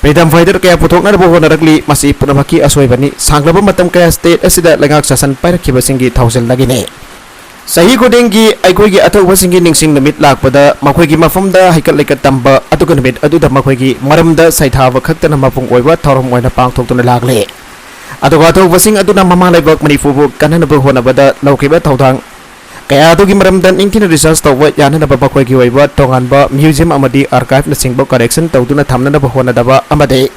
freedom fighter ꯀꯌꯥ ꯄꯨꯊꯣꯛꯅꯅꯕ ꯍꯣꯠꯅꯔꯛꯂꯤ꯫ ꯃꯁꯤ ꯄꯨꯝꯅꯃꯛꯀꯤ ꯑꯁꯣꯏꯕꯅꯤ꯫ ꯁꯥꯡꯂꯕ ꯃꯇꯝ ꯀꯌꯥ state ꯑꯁꯤꯗ ꯂꯩꯉꯥꯛ ꯁꯥꯁꯟ ꯄꯥꯏꯔꯛꯈꯤꯕꯁꯤꯡꯒꯤ ꯊꯧꯖꯤꯜꯗꯒꯤꯅꯤ꯫ ꯆꯍꯤ ꯈꯨꯗꯤꯡꯒꯤ ꯑꯩꯈꯣꯏꯒꯤ ꯑꯊꯧꯕꯁꯤꯡꯒꯤ ꯅꯤꯡꯁꯤꯡ ꯅꯨꯃꯤꯠ ꯂꯥꯛꯄꯗ ꯃꯈꯣꯏꯒꯤ ꯃꯐꯝꯗ ꯍꯩꯀꯠ ꯂꯩꯀꯠ ꯇꯝꯕ, ꯑꯗꯨꯒ ꯅꯨꯃꯤꯠ ꯑꯗꯨꯗ ꯃꯈꯣꯏꯒꯤ ꯃꯔꯝꯗ ꯁꯩꯊꯥꯕ ꯈꯛꯇꯅ ꯃꯄꯨꯡ ꯑꯣꯏꯕ ꯊꯧꯔꯝ ꯑꯣꯏꯅ ꯄꯥꯡꯊꯣꯛꯇꯨꯅ ꯂꯥꯛꯂꯦ꯫ ꯑꯗꯨꯒ ꯑꯊꯧꯕꯁꯤꯡ ꯑꯗꯨꯅ ꯃꯃꯥ ꯂꯩꯕꯥꯛ ꯃꯅꯤꯄꯨꯔꯕꯨ ꯀꯟꯅꯅꯕ ꯍꯣꯠꯅꯕꯗ ꯂꯧꯈꯤꯕ ꯊꯧꯗꯥꯡ ꯀꯌꯥ ꯑꯗꯨꯒꯤ ꯃꯔꯝꯗ ꯅꯤꯡꯊꯤꯅ research ꯇꯧꯕ ꯌꯥꯅꯅꯕ ꯃꯈꯣꯏꯒꯤ ꯑꯣꯏꯕ ꯇꯣꯉꯥꯟꯕ museum ꯑꯃꯗꯤ archiveꯅꯆꯤꯡꯕ collection ꯇꯧꯗꯨꯅ ꯊꯝꯅꯅꯕ ꯍꯣꯠꯅꯗꯕ ꯑꯃꯗꯤ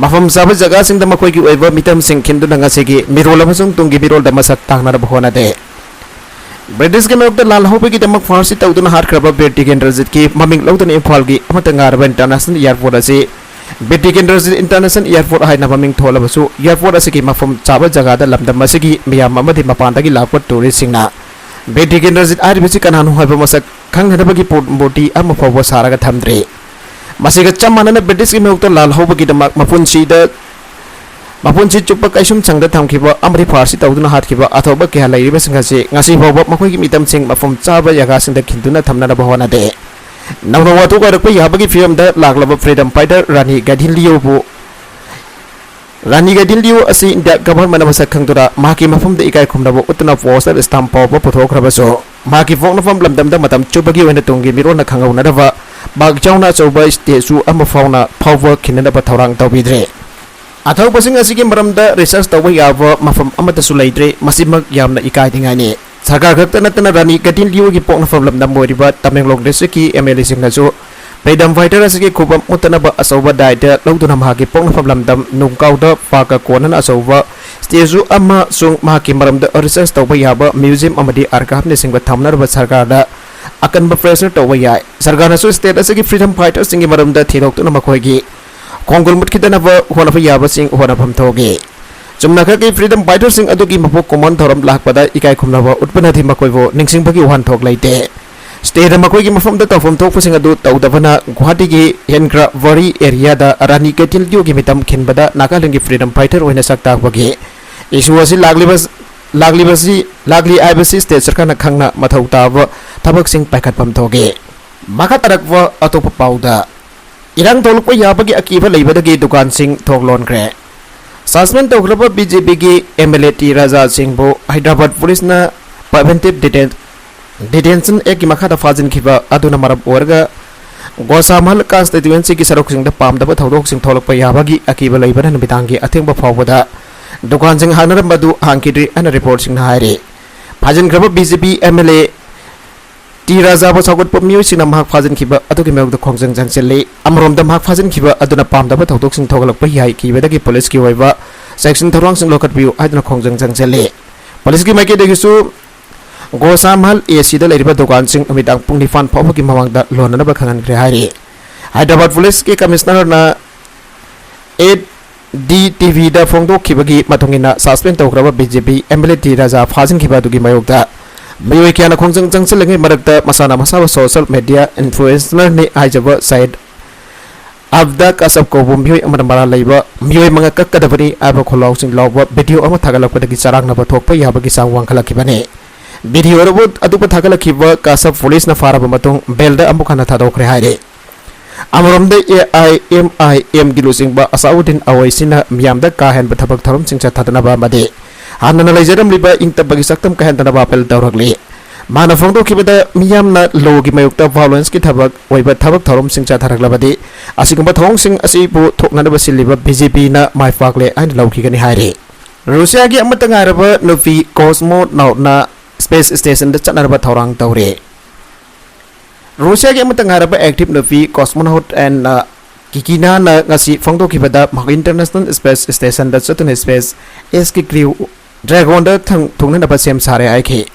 ꯃꯐꯝ ꯆꯥꯕ ꯖꯒꯥꯁꯤꯡꯗ ꯃꯈꯣꯏꯒꯤ ꯑꯣꯏꯕ ꯃꯤꯇꯝꯁꯤꯡ ꯈꯤꯟꯗꯨꯅ ꯉꯁꯤꯒꯤ ꯃꯤꯔꯣꯜ ꯑꯃꯁꯨꯡ ꯇꯨꯡꯒꯤ ꯃꯤꯔꯣꯜꯗ ꯃꯁꯛ ꯇꯥꯛꯅꯅꯕ ꯍꯣꯠꯅꯗꯦ꯫ ꯕ꯭ꯔꯤꯇꯤꯁꯀꯤ ꯃꯥꯌꯣꯛꯇ ꯂꯥꯜ ꯍꯧꯕꯒꯤꯗꯃꯛ ꯐꯥꯔꯁꯤ ꯇꯧꯗꯨꯅ ꯍꯥꯠꯈ꯭ꯔꯕ ꯕꯤꯔ ꯇꯤꯀꯦꯟꯗ꯭ꯔꯖꯤꯠꯀꯤ ꯃꯃꯤꯡ ꯂꯧꯗꯨꯅ ꯏꯝꯐꯥꯜꯒꯤ ꯑꯃꯠꯇ ꯉꯥꯏꯔꯕ international airport ꯑꯁꯤ ꯕꯤꯔ ꯇꯤꯀꯦꯟꯗ꯭ꯔꯖꯤꯠ international airport ꯍꯥꯏꯅ ꯃꯃꯤꯡ ꯊꯣꯜꯂꯕꯁꯨ, airport ꯑꯁꯤꯒꯤ ꯃꯐꯝ ꯆꯥꯕ ꯖꯒꯥꯗ ꯂꯝꯗꯝ ꯑꯁꯤꯒꯤ ꯃꯤꯌꯥꯝ ꯑꯃꯗꯤ ꯃꯄꯥꯟꯗꯒꯤ ꯂꯥꯛꯄ touristꯁꯤꯡꯅ ꯕꯤꯔ ꯇꯤꯀꯦꯟꯗ꯭ꯔꯖꯤꯠ ꯍꯥꯏꯔꯤꯕꯁꯤ ꯀꯅꯥꯅꯣ ꯍꯥꯏꯕ ꯃꯁꯛ ꯈꯪꯅꯅꯕꯒꯤ ꯄꯨ-, ꯃꯨꯔꯇꯤ ꯑꯃ ꯐꯥꯎꯕ ꯁꯥꯔꯒ ꯊꯝꯗ꯭ꯔꯤ꯫ ꯃꯁꯤꯒ ꯆꯞ ꯃꯥꯟꯅꯅ ꯕ꯭ꯔꯤꯇꯤꯁꯀꯤ ꯃꯥꯌꯣꯛꯇ ꯂꯥꯜ ꯍꯧꯕꯒꯤꯗꯃꯛ ꯃꯄꯨꯟꯁꯤꯗ, ꯃꯄꯨꯟꯁꯤ ꯆꯨꯞꯄ ꯀꯩꯁꯨꯝꯁꯪꯗ ꯊꯝꯈꯤꯕ ꯑꯃꯗꯤ ꯐꯥꯔꯁꯤ ꯇꯧꯗꯨꯅ ꯍꯥꯠꯈꯤꯕ ꯑꯊꯧꯕ ꯀꯌꯥ ꯂꯩꯔꯤꯕꯁꯤꯡ ꯑꯁꯤ ꯉꯁꯤ ꯐꯥꯎꯕ ꯃꯈꯣꯏꯒꯤ ꯃꯤꯇꯝꯁꯤꯡ ꯃꯐꯝ ꯆꯥꯕ ꯖꯒꯥꯁꯤꯡꯗ ꯈꯤꯟꯗꯨꯅ ꯊꯝꯅꯅꯕ ꯍꯣꯠꯅꯗꯦ꯫ ꯅꯧꯅ ꯋꯥꯊꯣꯛ ꯑꯣꯏꯔꯛꯄ ꯌꯥꯕꯒꯤ ꯐꯤꯕꯝꯗ ꯂꯥꯛꯂꯕ freedom fighter ꯔꯥꯅꯤ ꯒꯥꯏꯗꯤꯟꯂꯤꯌꯨꯕꯨ, ꯔꯥꯅꯤ ꯒꯥꯏꯗꯤꯟꯂꯤꯌꯨ ꯑꯁꯤ ꯏꯟꯗꯤꯌꯥ government ꯃꯁꯛ ꯈꯪꯗꯨꯅ ꯃꯍꯥꯛꯀꯤ ꯃꯐꯝꯗ ꯏꯀꯥꯏ ꯈꯨꯝꯅꯕ ꯎꯠꯇꯨꯅ postal stamp ꯐꯥꯎꯕ ꯄꯨꯊꯣꯛꯈ꯭ꯔꯕꯁꯨ, ꯃꯍꯥꯛꯀꯤ ꯄꯣꯛꯅꯐꯝ ꯂꯝꯗꯝꯗ ꯃꯇꯝ ꯆꯨꯞꯄꯒꯤ ꯑꯣꯏꯅ ꯇꯨꯡꯒꯤ ꯃꯤꯔꯣꯜꯅ ꯈꯪꯍꯧꯅꯅꯕ ꯄꯥꯛ ꯆꯥꯎꯅ ꯑꯆꯧꯕ statue ꯑꯃ ꯐꯥꯎꯅ ꯐꯥꯎꯕ ꯈꯤꯟꯅꯅꯕ ꯊꯧꯔꯥꯡ ꯇꯧꯕꯤꯗ꯭ꯔꯦ꯫ ꯑꯊꯧꯕꯁꯤꯡ ꯑꯁꯤꯒꯤ ꯃꯔꯝꯗ research ꯇꯧꯕ ꯌꯥꯕ ꯃꯐꯝ ꯑꯃꯠꯇꯁꯨ ꯂꯩꯇ꯭ꯔꯦ꯫ ꯃꯁꯤꯃꯛ ꯌꯥꯝꯅ ꯏꯀꯥꯏꯅꯤꯡꯉꯥꯏꯅꯤ꯫ ꯁꯔꯀꯥꯔ ꯈꯛꯇ ꯅꯠꯇꯅ ꯔꯥꯅꯤ ꯒꯥꯏꯗꯤꯟꯂꯤꯌꯨꯒꯤ ꯄꯣꯛꯅꯐꯝ ꯂꯝꯗꯝ ꯑꯣꯏꯔꯤꯕ ꯇꯃꯦꯡꯂꯣꯡ districtꯀꯤ MLAꯁꯤꯡꯅꯁꯨ freedom fighter ꯑꯁꯤꯒꯤ ꯈꯨꯕꯝ ꯃꯨꯠꯇꯅꯕ ꯑꯆꯧꯕ ꯗꯥꯏꯇ ꯂꯧꯗꯨꯅ ꯃꯍꯥꯛꯀꯤ ꯄꯣꯛꯅꯐꯝ ꯂꯝꯗꯝ ꯅꯨꯡꯀꯥꯎꯗ ꯄꯥꯛꯀ ꯀꯣꯟꯅꯅ ꯑꯆꯧꯕ statue ꯑꯃꯁꯨꯡ ꯃꯍꯥꯛꯀꯤ ꯃꯔꯝꯗ research ꯇꯧꯕ ꯌꯥꯕ museum ꯑꯃꯗꯤ archiveꯅꯆꯤꯡꯕ ꯊꯝꯅꯅꯕ ꯁꯔꯀꯥꯔꯗ ꯑꯀꯟꯕ pressure ꯇꯧꯕ ꯌꯥꯏ꯫ ꯁꯔꯀꯥꯔꯅꯁꯨ state ꯑꯁꯤꯒꯤ freedom fighterꯁꯤꯡꯒꯤ ꯃꯔꯝꯗ ꯊꯤꯗꯣꯛꯇꯨꯅ ꯃꯈꯣꯏꯒꯤ ꯈꯣꯡꯒꯨꯜ ꯃꯨꯠꯈꯤꯗꯅꯕ ꯍꯣꯠꯅꯕ ꯌꯥꯕꯁꯤꯡ ꯍꯣꯠꯅꯐꯝ ꯊꯣꯛꯏ꯫ ꯆꯨꯝꯅꯈꯛꯀꯤ freedom fighterꯁꯤꯡ ꯑꯗꯨꯒꯤ ꯃꯄꯣꯛ ꯀꯨꯝꯑꯣꯟ ꯊꯧꯔꯝ ꯂꯥꯛꯄꯗ ꯏꯀꯥꯏ ꯈꯨꯝꯅꯕ ꯎꯠꯄꯅꯗꯤ ꯃꯈꯣꯏꯕꯨ ꯅꯤꯡꯁꯤꯡꯕꯒꯤ ꯋꯥꯍꯟꯊꯣꯛ ꯂꯩꯇꯦ꯫ Stateꯅ ꯃꯈꯣꯏꯒꯤ ꯃꯐꯝꯗ ꯇꯧꯐꯝ ꯊꯣꯛꯄꯁꯤꯡ ꯑꯗꯨ ꯇꯧꯗꯕꯅ ꯒꯨꯋꯥꯍꯥꯇꯤꯒꯤ ꯍꯦꯟꯒ꯭ꯔꯥ ꯕꯔꯤ areaꯗ ꯔꯥꯅꯤ ꯀꯦꯊꯤꯜꯗ꯭ꯌꯨꯒꯤ ꯃꯤꯇꯝ ꯈꯤꯟꯕꯗ ꯅꯥꯒꯥꯂꯦꯟꯒꯤ freedom fighter ꯑꯣꯏꯅ ꯁꯛ ꯇꯥꯛꯄꯒꯤ issue ꯑꯁꯤ ꯂꯥꯛꯂꯤꯕ, ꯂꯥꯛꯂꯤꯕꯁꯤ, ꯂꯥꯛꯂꯤ ꯍꯥꯏꯕꯁꯤ state ꯁꯔꯀꯥꯔꯅ ꯈꯪꯅ ꯃꯊꯧ ꯇꯥꯕ ꯊꯕꯛꯁꯤꯡ ꯄꯥꯏꯈꯠꯐꯝ ꯊꯣꯛꯏ꯫ ꯃꯈꯥ ꯇꯥꯔꯛꯄ ꯑꯇꯣꯞꯄ ꯄꯥꯎꯗ, ꯏꯔꯥꯡ ꯊꯣꯛꯂꯛꯄ ꯌꯥꯕꯒꯤ ꯑꯀꯤꯕ ꯂꯩꯕꯗꯒꯤ ꯗꯨꯀꯥꯟꯁꯤꯡ ꯊꯣꯡ ꯂꯣꯟꯈ꯭ꯔꯦ꯫ Suspend ꯇꯧꯈ꯭ꯔꯕ BJPꯒꯤ MLA ꯇꯤ ꯔꯥꯖꯥ ꯁꯤꯡꯕꯨ ꯍꯥꯏꯗ꯭ꯔꯕꯥꯗ ꯄꯨꯂꯤꯁꯅ Preventive Deten-, Detention Actꯀꯤ ꯃꯈꯥꯗ ꯐꯥꯖꯤꯟꯈꯤꯕ ꯑꯗꯨꯅ ꯃꯔꯝ ꯑꯣꯏꯔꯒ ꯒꯣꯁꯥꯃꯍꯜ constituencyꯒꯤ ꯁꯔꯨꯛꯁꯤꯡꯗ ꯄꯥꯝꯗꯕ ꯊꯧꯗꯣꯛꯁꯤꯡ ꯊꯣꯛꯂꯛꯄ ꯌꯥꯕꯒꯤ ꯑꯀꯤꯕ ꯂꯩꯕꯅ ꯅꯨꯃꯤꯗꯥꯡꯒꯤ ꯑꯊꯦꯡꯕ ꯐꯥꯎꯕꯗ ꯗꯨꯀꯥꯟꯁꯤꯡ ꯍꯥꯡꯅꯔꯝꯕ ꯑꯗꯨ ꯍꯥꯡꯈꯤꯗ꯭ꯔꯤ ꯍꯥꯏꯅ reportꯁꯤꯡꯅ ꯍꯥꯏꯔꯤ꯫ ꯐꯥꯖꯤꯟꯈ꯭ꯔꯕ BJP MLA ꯇꯤ ꯔꯥꯖꯥꯕꯨ ꯁꯧꯒꯠꯄ ꯃꯤꯑꯣꯏꯁꯤꯡꯅ ꯃꯍꯥꯛ ꯐꯥꯖꯤꯟꯈꯤꯕ ꯑꯗꯨꯒꯤ ꯃꯥꯌꯣꯛꯇ ꯈꯣꯡꯖꯪ ꯆꯪꯁꯤꯜꯂꯤ꯫ ꯑꯃꯔꯣꯝꯗ ꯃꯍꯥꯛ ꯐꯥꯖꯤꯟꯈꯤꯕ ꯑꯗꯨꯅ ꯄꯥꯝꯗꯕ ꯊꯧꯗꯣꯛꯁꯤꯡ ꯊꯣꯛꯂꯛꯄ ꯌꯥꯏ ꯀꯤꯕꯗꯒꯤ ꯄꯨꯂꯤꯁꯀꯤ ꯑꯣꯏꯕ ꯆꯦꯛꯁꯤꯟ ꯊꯧꯔꯥꯡꯁꯤꯡ ꯂꯧꯈꯠꯄꯤꯌꯨ ꯍꯥꯏꯗꯨꯅ ꯈꯣꯡꯖꯪ ꯆꯪꯁꯤꯜꯂꯤ꯫ ꯄꯨꯂꯤꯁꯀꯤ ꯃꯥꯏꯀꯩꯗꯒꯤꯁꯨ ꯒꯣꯁꯥꯃꯍꯜ ACꯗ ꯂꯩꯔꯤꯕ ꯗꯨꯀꯥꯟꯁꯤꯡ ꯅꯨꯃꯤꯗꯥꯡ ꯄꯨꯡ ꯅꯤꯄꯥꯟ ꯐꯥꯎꯕꯒꯤ ꯃꯃꯥꯡꯗ ꯂꯣꯟꯅꯅꯕ ꯈꯪꯍꯟꯈ꯭ꯔꯦ ꯍꯥꯏꯔꯤ꯫ ꯍꯥꯏꯗ꯭ꯔꯕꯥꯗ ꯄꯨꯂꯤꯁꯀꯤ ꯀꯃꯤꯁꯅꯔꯅ ꯑꯦ ꯗꯤ ꯇꯤ ꯚꯤꯗ ꯐꯣꯡꯗꯣꯛꯈꯤꯕꯒꯤ ꯃꯇꯨꯡ ꯏꯟꯅ, suspend ꯇꯧꯈ꯭ꯔꯕ BJP MLA ꯇꯤ ꯔꯥꯖꯥ ꯐꯥꯖꯤꯟꯈꯤꯕ ꯑꯗꯨꯒꯤ ꯃꯥꯌꯣꯛꯇ ꯃꯤꯑꯣꯏ ꯀꯌꯥꯅ ꯈꯣꯡꯖꯪ ꯆꯪꯁꯤꯜꯂꯤꯉꯩ ꯃꯔꯛꯇ ꯃꯁꯥꯅ ꯃꯁꯥꯕꯨ social media influencerꯅꯤ ꯍꯥꯏꯖꯕ ꯁꯌꯦꯗ ꯑꯕꯗꯥ ꯀꯥꯁꯞ ꯀꯧꯕ ꯃꯤꯑꯣꯏ ꯑꯃꯅ ꯃꯔꯥꯜ ꯂꯩꯕ ꯃꯤꯑꯣꯏ ꯃꯉꯥ ꯀꯛꯀꯗꯕꯅꯤ ꯍꯥꯏꯕ ꯈꯣꯜꯂꯥꯎꯁꯤꯡ ꯂꯥꯎꯕ video ꯑꯃ ꯊꯥꯒꯠꯂꯛꯄꯗꯒꯤ ꯆꯔꯥꯡꯅꯕ ꯊꯣꯛꯄ ꯌꯥꯕꯒꯤ ꯆꯥꯡ ꯋꯥꯡꯈꯠꯂꯛꯈꯤꯕꯅꯤ꯫ Video ꯑꯗꯨꯕꯨ, ꯑꯗꯨꯕꯨ ꯊꯥꯒꯠꯂꯛꯈꯤꯕ ꯀꯥꯁꯞ ꯄꯨꯂꯤꯁꯅ ꯐꯥꯔꯕ ꯃꯇꯨꯡ bailꯗ ꯑꯃꯨꯛ ꯍꯟꯅ ꯊꯥꯗꯣꯛꯈ꯭ꯔꯦ ꯍꯥꯏꯔꯤ꯫ ꯑꯃꯔꯣꯝꯗ, ꯑꯦ ꯑꯥꯏ ꯑꯦꯝ ꯑꯥꯏ ꯑꯦꯝꯒꯤ ꯂꯨꯆꯤꯡꯕ ꯑꯁꯥꯎꯗꯤꯟ ꯑꯋꯩꯁꯤꯅ ꯃꯤꯌꯥꯝꯗ ꯀꯥ ꯍꯦꯟꯕ ꯊꯕꯛ ꯊꯧꯔꯝꯁꯤꯡ ꯆꯠꯊꯗꯅꯕ ꯑꯃꯗꯤ ꯍꯥꯟꯅꯅ ꯂꯩꯖꯔꯝꯂꯤꯕ ꯏꯪ ꯇꯞꯄꯒꯤ ꯁꯛꯇꯝ ꯀꯥꯏꯍꯟꯗꯅꯕ appeal ꯇꯧꯔꯛꯂꯤ꯫ ꯃꯥꯅ ꯐꯣꯡꯗꯣꯛꯈꯤꯕꯗ, ꯃꯤꯌꯥꯝꯅ lawꯒꯤ ꯃꯥꯌꯣꯛꯇ violenceꯀꯤ ꯊꯕꯛ ꯑꯣꯏꯕ ꯊꯕꯛ ꯊꯧꯔꯝꯁꯤꯡ ꯆꯠꯊꯔꯛꯂꯕꯗꯤ, ꯑꯁꯤꯒꯨꯝꯕ ꯊꯧꯑꯣꯡꯁꯤꯡ ꯑꯁꯤꯕꯨ ꯊꯣꯛꯅꯅꯕ ꯁꯤꯜꯂꯤꯕ BJPꯅ ꯃꯥꯏ ꯄꯥꯛꯂꯦ ꯍꯥꯏꯅ ꯂꯧꯈꯤꯒꯅꯤ ꯍꯥꯏꯔꯤ꯫ ꯔꯨꯁꯤꯌꯥꯒꯤ ꯑꯃꯠꯇ ꯉꯥꯏꯔꯕ ꯅꯨꯄꯤ cosmonautꯅ space stationꯗ ꯆꯠꯅꯅꯕ ꯊꯧꯔꯥꯡ ꯇꯧꯔꯦ꯫ ꯔꯨꯁꯤꯌꯥꯒꯤ ꯑꯃꯠꯇ ꯉꯥꯏꯔꯕ active ꯅꯨꯄꯤ cosmonaut ꯑꯦꯟꯅ ꯀꯤꯀꯤꯅꯥꯅ ꯉꯁꯤ ꯐꯣꯡꯗꯣꯛꯈꯤꯕꯗ, ꯃꯍꯥꯛ International Space Stationꯗ ꯆꯠꯇꯨꯅ SpaceXꯀꯤ crew Dragonꯗ ꯊꯨꯡ-, ꯊꯨꯡꯅꯅꯕ ꯁꯦꯝ ꯁꯥꯔꯦ ꯍꯥꯏꯈꯤ꯫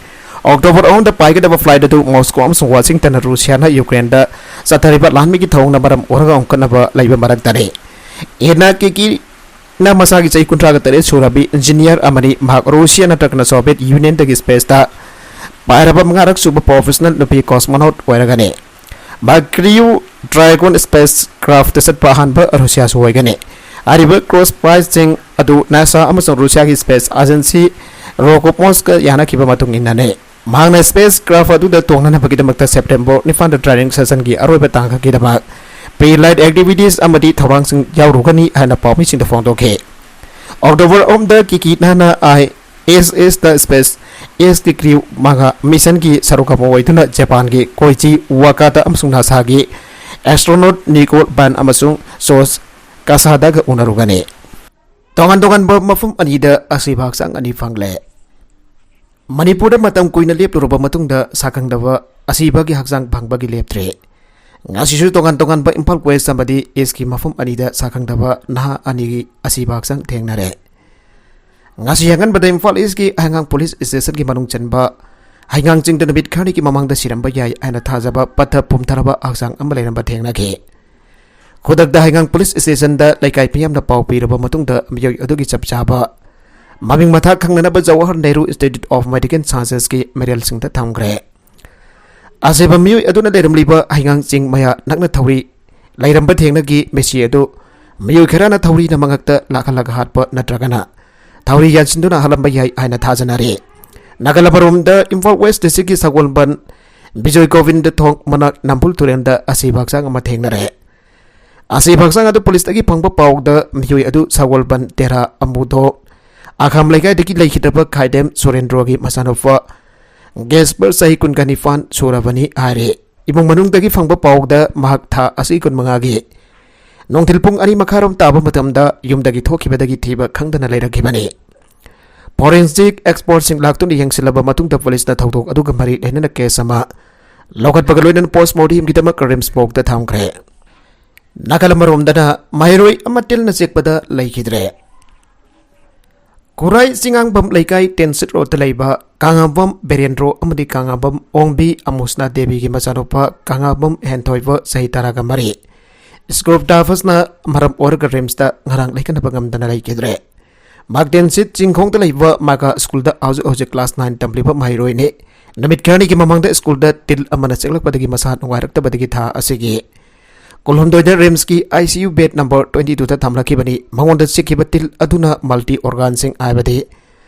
October ꯑꯍꯨꯝꯗ ꯄꯥꯏꯒꯗꯕ flight ꯑꯗꯨ Moscow ꯑꯃꯁꯨꯡ Washingtonꯅ ꯔꯨꯁꯤꯌꯥꯅ Ukraineꯗ ꯆꯠꯊꯔꯤꯕ ꯂꯥꯟꯃꯤꯒꯤ ꯊꯧꯑꯣꯡꯅ ꯃꯔꯝ ꯑꯣꯏꯔꯒ ꯑꯃꯨꯛ ꯈꯠꯅꯕ ꯂꯩꯕ ꯃꯔꯛꯇꯅꯤ꯫ ꯏꯅꯥ ꯀꯤꯀꯤꯅ ꯃꯁꯥꯒꯤ ꯆꯍꯤ ꯀꯨꯟꯊ꯭ꯔꯥꯒ ꯇꯔꯦꯠ ꯁꯨꯔꯕꯤ ꯏꯟꯖꯤꯅꯤꯌꯥꯔ ꯑꯃꯅꯤ꯫ ꯃꯍꯥꯛ ꯔꯨꯁꯤꯌꯥ ꯅꯠꯇ꯭ꯔꯒꯅ ꯁꯣꯚꯤꯌꯦꯠ ꯌꯨꯅꯤꯌꯟꯗꯒꯤ ꯁ꯭ꯄꯦꯁꯇ ꯄꯥꯏꯔꯕ ꯃꯉꯥꯔꯛ ꯁꯨꯕ ꯄ꯭ꯔꯣꯐꯦꯁꯅꯦꯜ ꯅꯨꯄꯤ ꯀꯣꯁꯃꯣꯅꯣꯠ ꯑꯣꯏꯔꯒꯅꯤ꯫ ꯃꯍꯥꯛ ꯀ꯭ꯔꯤꯌꯨ ꯗ꯭ꯔꯥꯒꯣꯟ ꯁ꯭ꯄꯦꯁ ꯀ꯭ꯔꯥꯐꯇ ꯆꯠꯄ ꯑꯍꯥꯟꯕ ꯔꯨꯁꯤꯌꯥꯁꯨ ꯑꯣꯏꯒꯅꯤ꯫ ꯍꯥꯏꯔꯤꯕ ꯀ꯭ꯔꯣꯁ ꯄ꯭ꯔꯥꯏꯖꯁꯤꯡ ꯑꯗꯨ ꯅꯥꯁꯥ ꯑꯃꯁꯨꯡ ꯔꯨꯁꯤꯌꯥꯒꯤ ꯁ꯭ꯄꯦꯁ ꯑꯦꯖꯦꯟꯁꯤ ꯔꯣꯀꯣꯃꯣꯁꯀ ꯌꯥꯅꯈꯤꯕ ꯃꯇꯨꯡ ꯏꯟꯅꯅꯤ꯫ ꯃꯍꯥꯛꯅ ꯁ꯭ꯄꯦꯁ ꯀ꯭ꯔꯥꯐ ꯑꯗꯨꯗ ꯇꯣꯡꯅꯅꯕꯒꯤꯗꯃꯛꯇ ꯁꯦꯞꯇꯦꯝꯕꯔ ꯅꯤꯄꯥꯟꯗ ꯇ꯭ꯔꯦꯅꯤꯡ ꯁꯦꯁꯟꯒꯤ ꯑꯔꯣꯏꯕ ꯇꯥꯡꯀꯛꯀꯤꯗꯃꯛ ꯄ꯭ꯔꯤ ꯂꯥꯏꯠ ꯑꯦꯛꯇꯤꯚꯤꯇꯤꯁ ꯑꯃꯗꯤ ꯊꯧꯔꯥꯡꯁꯤꯡ ꯌꯥꯎꯔꯨꯒꯅꯤ ꯍꯥꯏꯅ ꯄꯥꯎꯃꯤꯁꯤꯡꯗ ꯐꯣꯡꯗꯣꯛꯈꯤ꯫ ꯑꯣꯛꯇꯣꯕꯔ ꯑꯍꯨꯝꯗ ꯀꯤꯀꯤꯅꯥꯅ ꯑꯥꯏ ꯑꯦꯁ ꯑꯦꯁꯇ ꯁ꯭ꯄꯦꯁ ꯑꯦꯁꯀꯤ ꯀ꯭ꯔꯤꯌꯨ ꯃꯉꯥ ꯃꯤꯁꯟꯒꯤ ꯁꯔꯨꯛ ꯑꯃ ꯑꯣꯏꯗꯨꯅ ꯖꯄꯥꯟꯒꯤ ꯀꯣꯏꯆꯤ ꯋꯥꯀꯥꯇꯥ ꯑꯃꯁꯨꯡ ꯅꯥꯁꯥꯒꯤ ꯑꯦꯁꯇ꯭ꯔꯣꯅꯣꯠ ꯅꯤꯀꯣꯜ ꯕꯥꯟ ꯑꯃꯁꯨꯡ ꯁꯣꯁ ꯀꯥꯁꯥꯗꯥꯒ ꯎꯅꯔꯨꯒꯅꯤ꯫ ꯇꯣꯉꯥꯟ ꯇꯣꯉꯥꯟꯕ ꯃꯐꯝ ꯑꯅꯤꯗ ꯑꯁꯤꯕ ꯍꯛꯆꯥꯡ ꯑꯅꯤ ꯐꯪꯂꯦ꯫ ꯃꯅꯤꯄꯨꯔꯗ ꯃꯇꯝ ꯀꯨꯏꯅ ꯂꯦꯞꯂꯨꯔꯕ ꯃꯇꯨꯡꯗ ꯁꯥꯈꯪꯗꯕ ꯑꯁꯤꯕꯒꯤ ꯍꯛꯆꯥꯡ ꯐꯪꯕꯒꯤ ꯂꯦꯞꯇ꯭ꯔꯦ꯫ ꯉꯁꯤꯁꯨ ꯇꯣꯉꯥꯟ ꯇꯣꯉꯥꯟꯕ ꯏꯝꯐꯥꯜ ꯋꯦꯁ ꯑꯃꯗꯤ ꯏꯁꯀꯤ ꯃꯐꯝ ꯑꯅꯤꯗ ꯁꯥꯈꯪꯗꯕ ꯅꯍꯥ ꯑꯅꯤꯒꯤ ꯑꯁꯤꯕ ꯍꯛꯆꯥꯡ ꯊꯦꯡꯅꯔꯦ꯫ ꯉꯁꯤ ꯑꯉꯟꯕꯗ ꯏꯝꯐꯥꯜ ꯏꯁꯀꯤ ꯍꯩꯉꯥꯡ ꯄꯨꯂꯤꯁ ꯁ꯭ꯇꯦꯁꯟꯒꯤ ꯃꯅꯨꯡ ꯆꯟꯕ ꯍꯩꯉꯥꯡ ꯆꯤꯡꯗ ꯅꯨꯃꯤꯠ ꯈꯔꯅꯤꯒꯤ ꯃꯃꯥꯡꯗ ꯁꯤꯔꯝꯕ ꯌꯥꯏ ꯍꯥꯏꯅ ꯊꯥꯖꯕ ꯄꯠꯊ ꯄꯨꯝꯊꯔꯕ ꯍꯛꯆꯥꯡ ꯑꯃ ꯂꯩꯔꯝꯕ ꯊꯦꯡꯅꯈꯤ꯫ ꯈꯨꯗꯛꯇ ꯍꯩꯉꯥꯡ ꯄꯨꯂꯤꯁ ꯁ꯭ꯇꯦꯁꯟꯗ ꯂꯩꯀꯥꯏ ꯃꯤꯌꯥꯝꯅ ꯄꯥꯎ ꯄꯤꯔꯕ ꯃꯇꯨꯡꯗ ꯃꯤꯑꯣꯏ ꯑꯗꯨꯒꯤ ꯆꯞ ꯆꯥꯕ ꯃꯃꯤꯡ ꯃꯊꯥ ꯈꯪꯅꯅꯕ Jawahar Nehru institute of medical ꯁꯥꯏꯟꯁꯦꯁꯀꯤ ꯃꯤꯔꯦꯜꯁꯤꯡꯗ ꯊꯝꯈ꯭ꯔꯦ꯫ ꯑꯁꯤꯕ ꯃꯤꯑꯣꯏ ꯑꯗꯨꯅ ꯂꯩꯔꯝꯂꯤꯕ ꯍꯩꯉꯥꯡ ꯆꯤꯡ ꯃꯌꯥ ꯅꯛꯅ ꯊꯧꯔꯤ ꯂꯩꯔꯝꯕ ꯊꯦꯡꯅꯈꯤ꯫ ꯃꯁꯤ ꯑꯗꯨ ꯃꯤꯑꯣꯏ ꯈꯔꯅ ꯊꯧꯔꯤꯅ ꯃꯉꯛꯇ ꯂꯥꯛꯍꯜꯂꯒ ꯍꯥꯠꯄ ꯅꯠꯇ꯭ꯔꯒꯅ ꯊꯧꯔꯤ ꯌꯥꯟꯁꯤꯟꯗꯨꯅ ꯍꯥꯠꯂꯝꯕ ꯌꯥꯏ ꯍꯥꯏꯅ ꯊꯥꯖꯅꯔꯤ꯫ ꯅꯥꯒꯜ ꯑꯃꯔꯣꯝꯗ ꯏꯝꯐꯥꯜ ꯋꯦꯁ ꯗꯤꯁꯇ꯭ꯔꯤꯛꯀꯤ ꯁꯒꯣꯜꯕꯟ ꯕꯤꯖꯣꯏ ꯒꯣꯕꯤꯟꯗ ꯊꯣꯡ ꯃꯅꯥꯛ ꯅꯝꯕꯨꯜ ꯇꯨꯔꯦꯜꯗ ꯑꯁꯤꯕ ꯍꯛꯆꯥꯡ ꯑꯃ ꯊꯦꯡꯅꯔꯦ꯫ ꯑꯁꯤꯕ ꯍꯛꯆꯥꯡ ꯑꯗꯨ ꯄꯨꯂꯤꯁꯇꯒꯤ ꯐꯪꯕ ꯄꯥꯎꯗ ꯃꯤꯑꯣꯏ ꯑꯗꯨ ꯁꯒꯣꯜꯕꯟ ꯇꯦꯔꯥ ꯑꯃꯨꯗꯣ ꯑꯈꯥꯝ ꯂꯩꯀꯥꯏꯗꯒꯤ ꯂꯩꯈꯤꯗ꯭ꯔꯕ ꯈꯥꯏꯗꯦꯝ ꯁꯨꯔꯦꯟꯗ꯭ꯔꯣꯒꯤ ꯃꯆꯥꯅꯨꯄꯥ ꯒꯦꯁꯄꯔ ꯆꯍꯤ ꯀꯨꯟꯒ ꯅꯤꯄꯥꯟ ꯁꯨꯔꯕꯅꯤ ꯍꯥꯏꯔꯤ꯫ ꯏꯃꯨꯡ ꯃꯅꯨꯡꯗꯒꯤ ꯐꯪꯕ ꯄꯥꯎꯗ ꯃꯍꯥꯛ ꯊꯥ ꯑꯁꯤ ꯀꯨꯟꯃꯉꯥꯒꯤ ꯅꯨꯡꯊꯤꯜ ꯄꯨꯡ ꯑꯅꯤ ꯃꯈꯥꯏꯔꯣꯝ ꯇꯥꯕ ꯃꯇꯝꯗ ꯌꯨꯝꯗꯒꯤ ꯊꯣꯛꯈꯤꯕꯗꯒꯤ ꯊꯤꯕ ꯈꯪꯗꯅ ꯂꯩꯔꯛꯈꯤꯕꯅꯤ꯫ ꯐꯣꯔꯦꯟꯁꯤꯛ ꯑꯦꯛꯁꯄꯔꯠꯁꯤꯡ ꯂꯥꯛꯇꯨꯅ ꯌꯦꯡꯁꯤꯜꯂꯕ ꯃꯇꯨꯡꯗ ꯄꯨꯂꯤꯁꯅ ꯊꯧꯗꯣꯛ ꯑꯗꯨꯒ ꯃꯔꯤ ꯂꯩꯅꯅ ꯀꯦꯁ ꯑꯃ ꯂꯧꯈꯠꯄꯒ ꯂꯣꯏꯅꯅ ꯄꯣꯁꯃꯣꯔꯇꯦꯝꯒꯤꯗꯃꯛ ꯔꯤꯝꯁ ꯃꯣꯔꯒꯇ ꯊꯝꯈ꯭ꯔꯦ꯫ ꯅꯥꯀꯜ ꯑꯃꯔꯣꯝꯗꯅ ꯃꯍꯩꯔꯣꯏ ꯑꯃ ꯇꯤꯜꯅ ꯆꯤꯛꯄꯗ ꯂꯩꯈꯤꯗ꯭ꯔꯦ꯫ ꯈꯨꯔꯥꯏ ꯆꯤꯉꯥꯡꯕꯝ ꯂꯩꯀꯥꯏ ꯇꯦꯟꯁꯤꯠ ꯔꯣꯗꯇ ꯂꯩꯕ ꯀꯥꯉꯥꯕꯝ ꯕꯤꯔꯦꯟꯗ꯭ꯔꯣ ꯑꯃꯗꯤ ꯀꯥꯉꯥꯕꯝ ꯑꯣꯡꯕꯤ ꯑꯃꯨꯁꯅꯥ ꯗꯦꯕꯤꯒꯤ ꯃꯆꯥꯅꯨꯄꯥ ꯀꯥꯉꯥꯕꯝ ꯍꯦꯟꯊꯣꯏꯕ ꯆꯍꯤ ꯇꯔꯥꯒ ꯃꯔꯤ꯫ ꯁ꯭ꯀ꯭ꯔꯨꯞ ꯗꯥꯏꯚꯔꯁꯅ ꯃꯔꯝ ꯑꯣꯏꯔꯒ ꯔꯤꯝꯁꯇ ꯉꯔꯥꯡ ꯂꯩꯈꯠꯅꯕ ꯉꯝꯗꯅ ꯂꯩꯈꯤꯗ꯭ꯔꯦ꯫ ꯃꯥꯔꯛꯇꯦꯟꯁꯤꯠ ꯆꯤꯡꯈꯣꯡꯗ ꯂꯩꯕ ꯃꯥꯒꯥ ꯁ꯭ꯀꯨꯜꯗ ꯍꯧꯖꯤꯛ ꯍꯧꯖꯤꯛ ꯀ꯭ꯂꯥꯁ ꯅꯥꯏꯟ ꯇꯝꯂꯤꯕ ꯃꯍꯩꯔꯣꯏꯅꯤ꯫ ꯅꯨꯃꯤꯠ ꯈꯔꯅꯤꯒꯤ ꯃꯃꯥꯡꯗ ꯁ꯭ꯀꯨꯜꯗ ꯇꯤꯜ ꯑꯃꯅ ꯆꯤꯛꯂꯛꯄꯗꯒꯤ ꯃꯁꯥ ꯅꯨꯡꯉꯥꯏꯔꯛꯇꯕꯗꯒꯤ ꯊꯥ ꯑꯁꯤꯒꯤ ꯀꯨꯟꯍꯨꯝꯗꯣꯏꯗ ꯔꯤꯝꯁꯀꯤ ICU bed number twenty twoꯗ ꯊꯝꯂꯛꯈꯤꯕꯅꯤ꯫ ꯃꯉꯣꯟꯗ ꯆꯤꯛꯈꯤꯕ ꯇꯤꯜ ꯑꯗꯨꯅ multi organꯁꯤꯡ, ꯍꯥꯏꯕꯗꯤ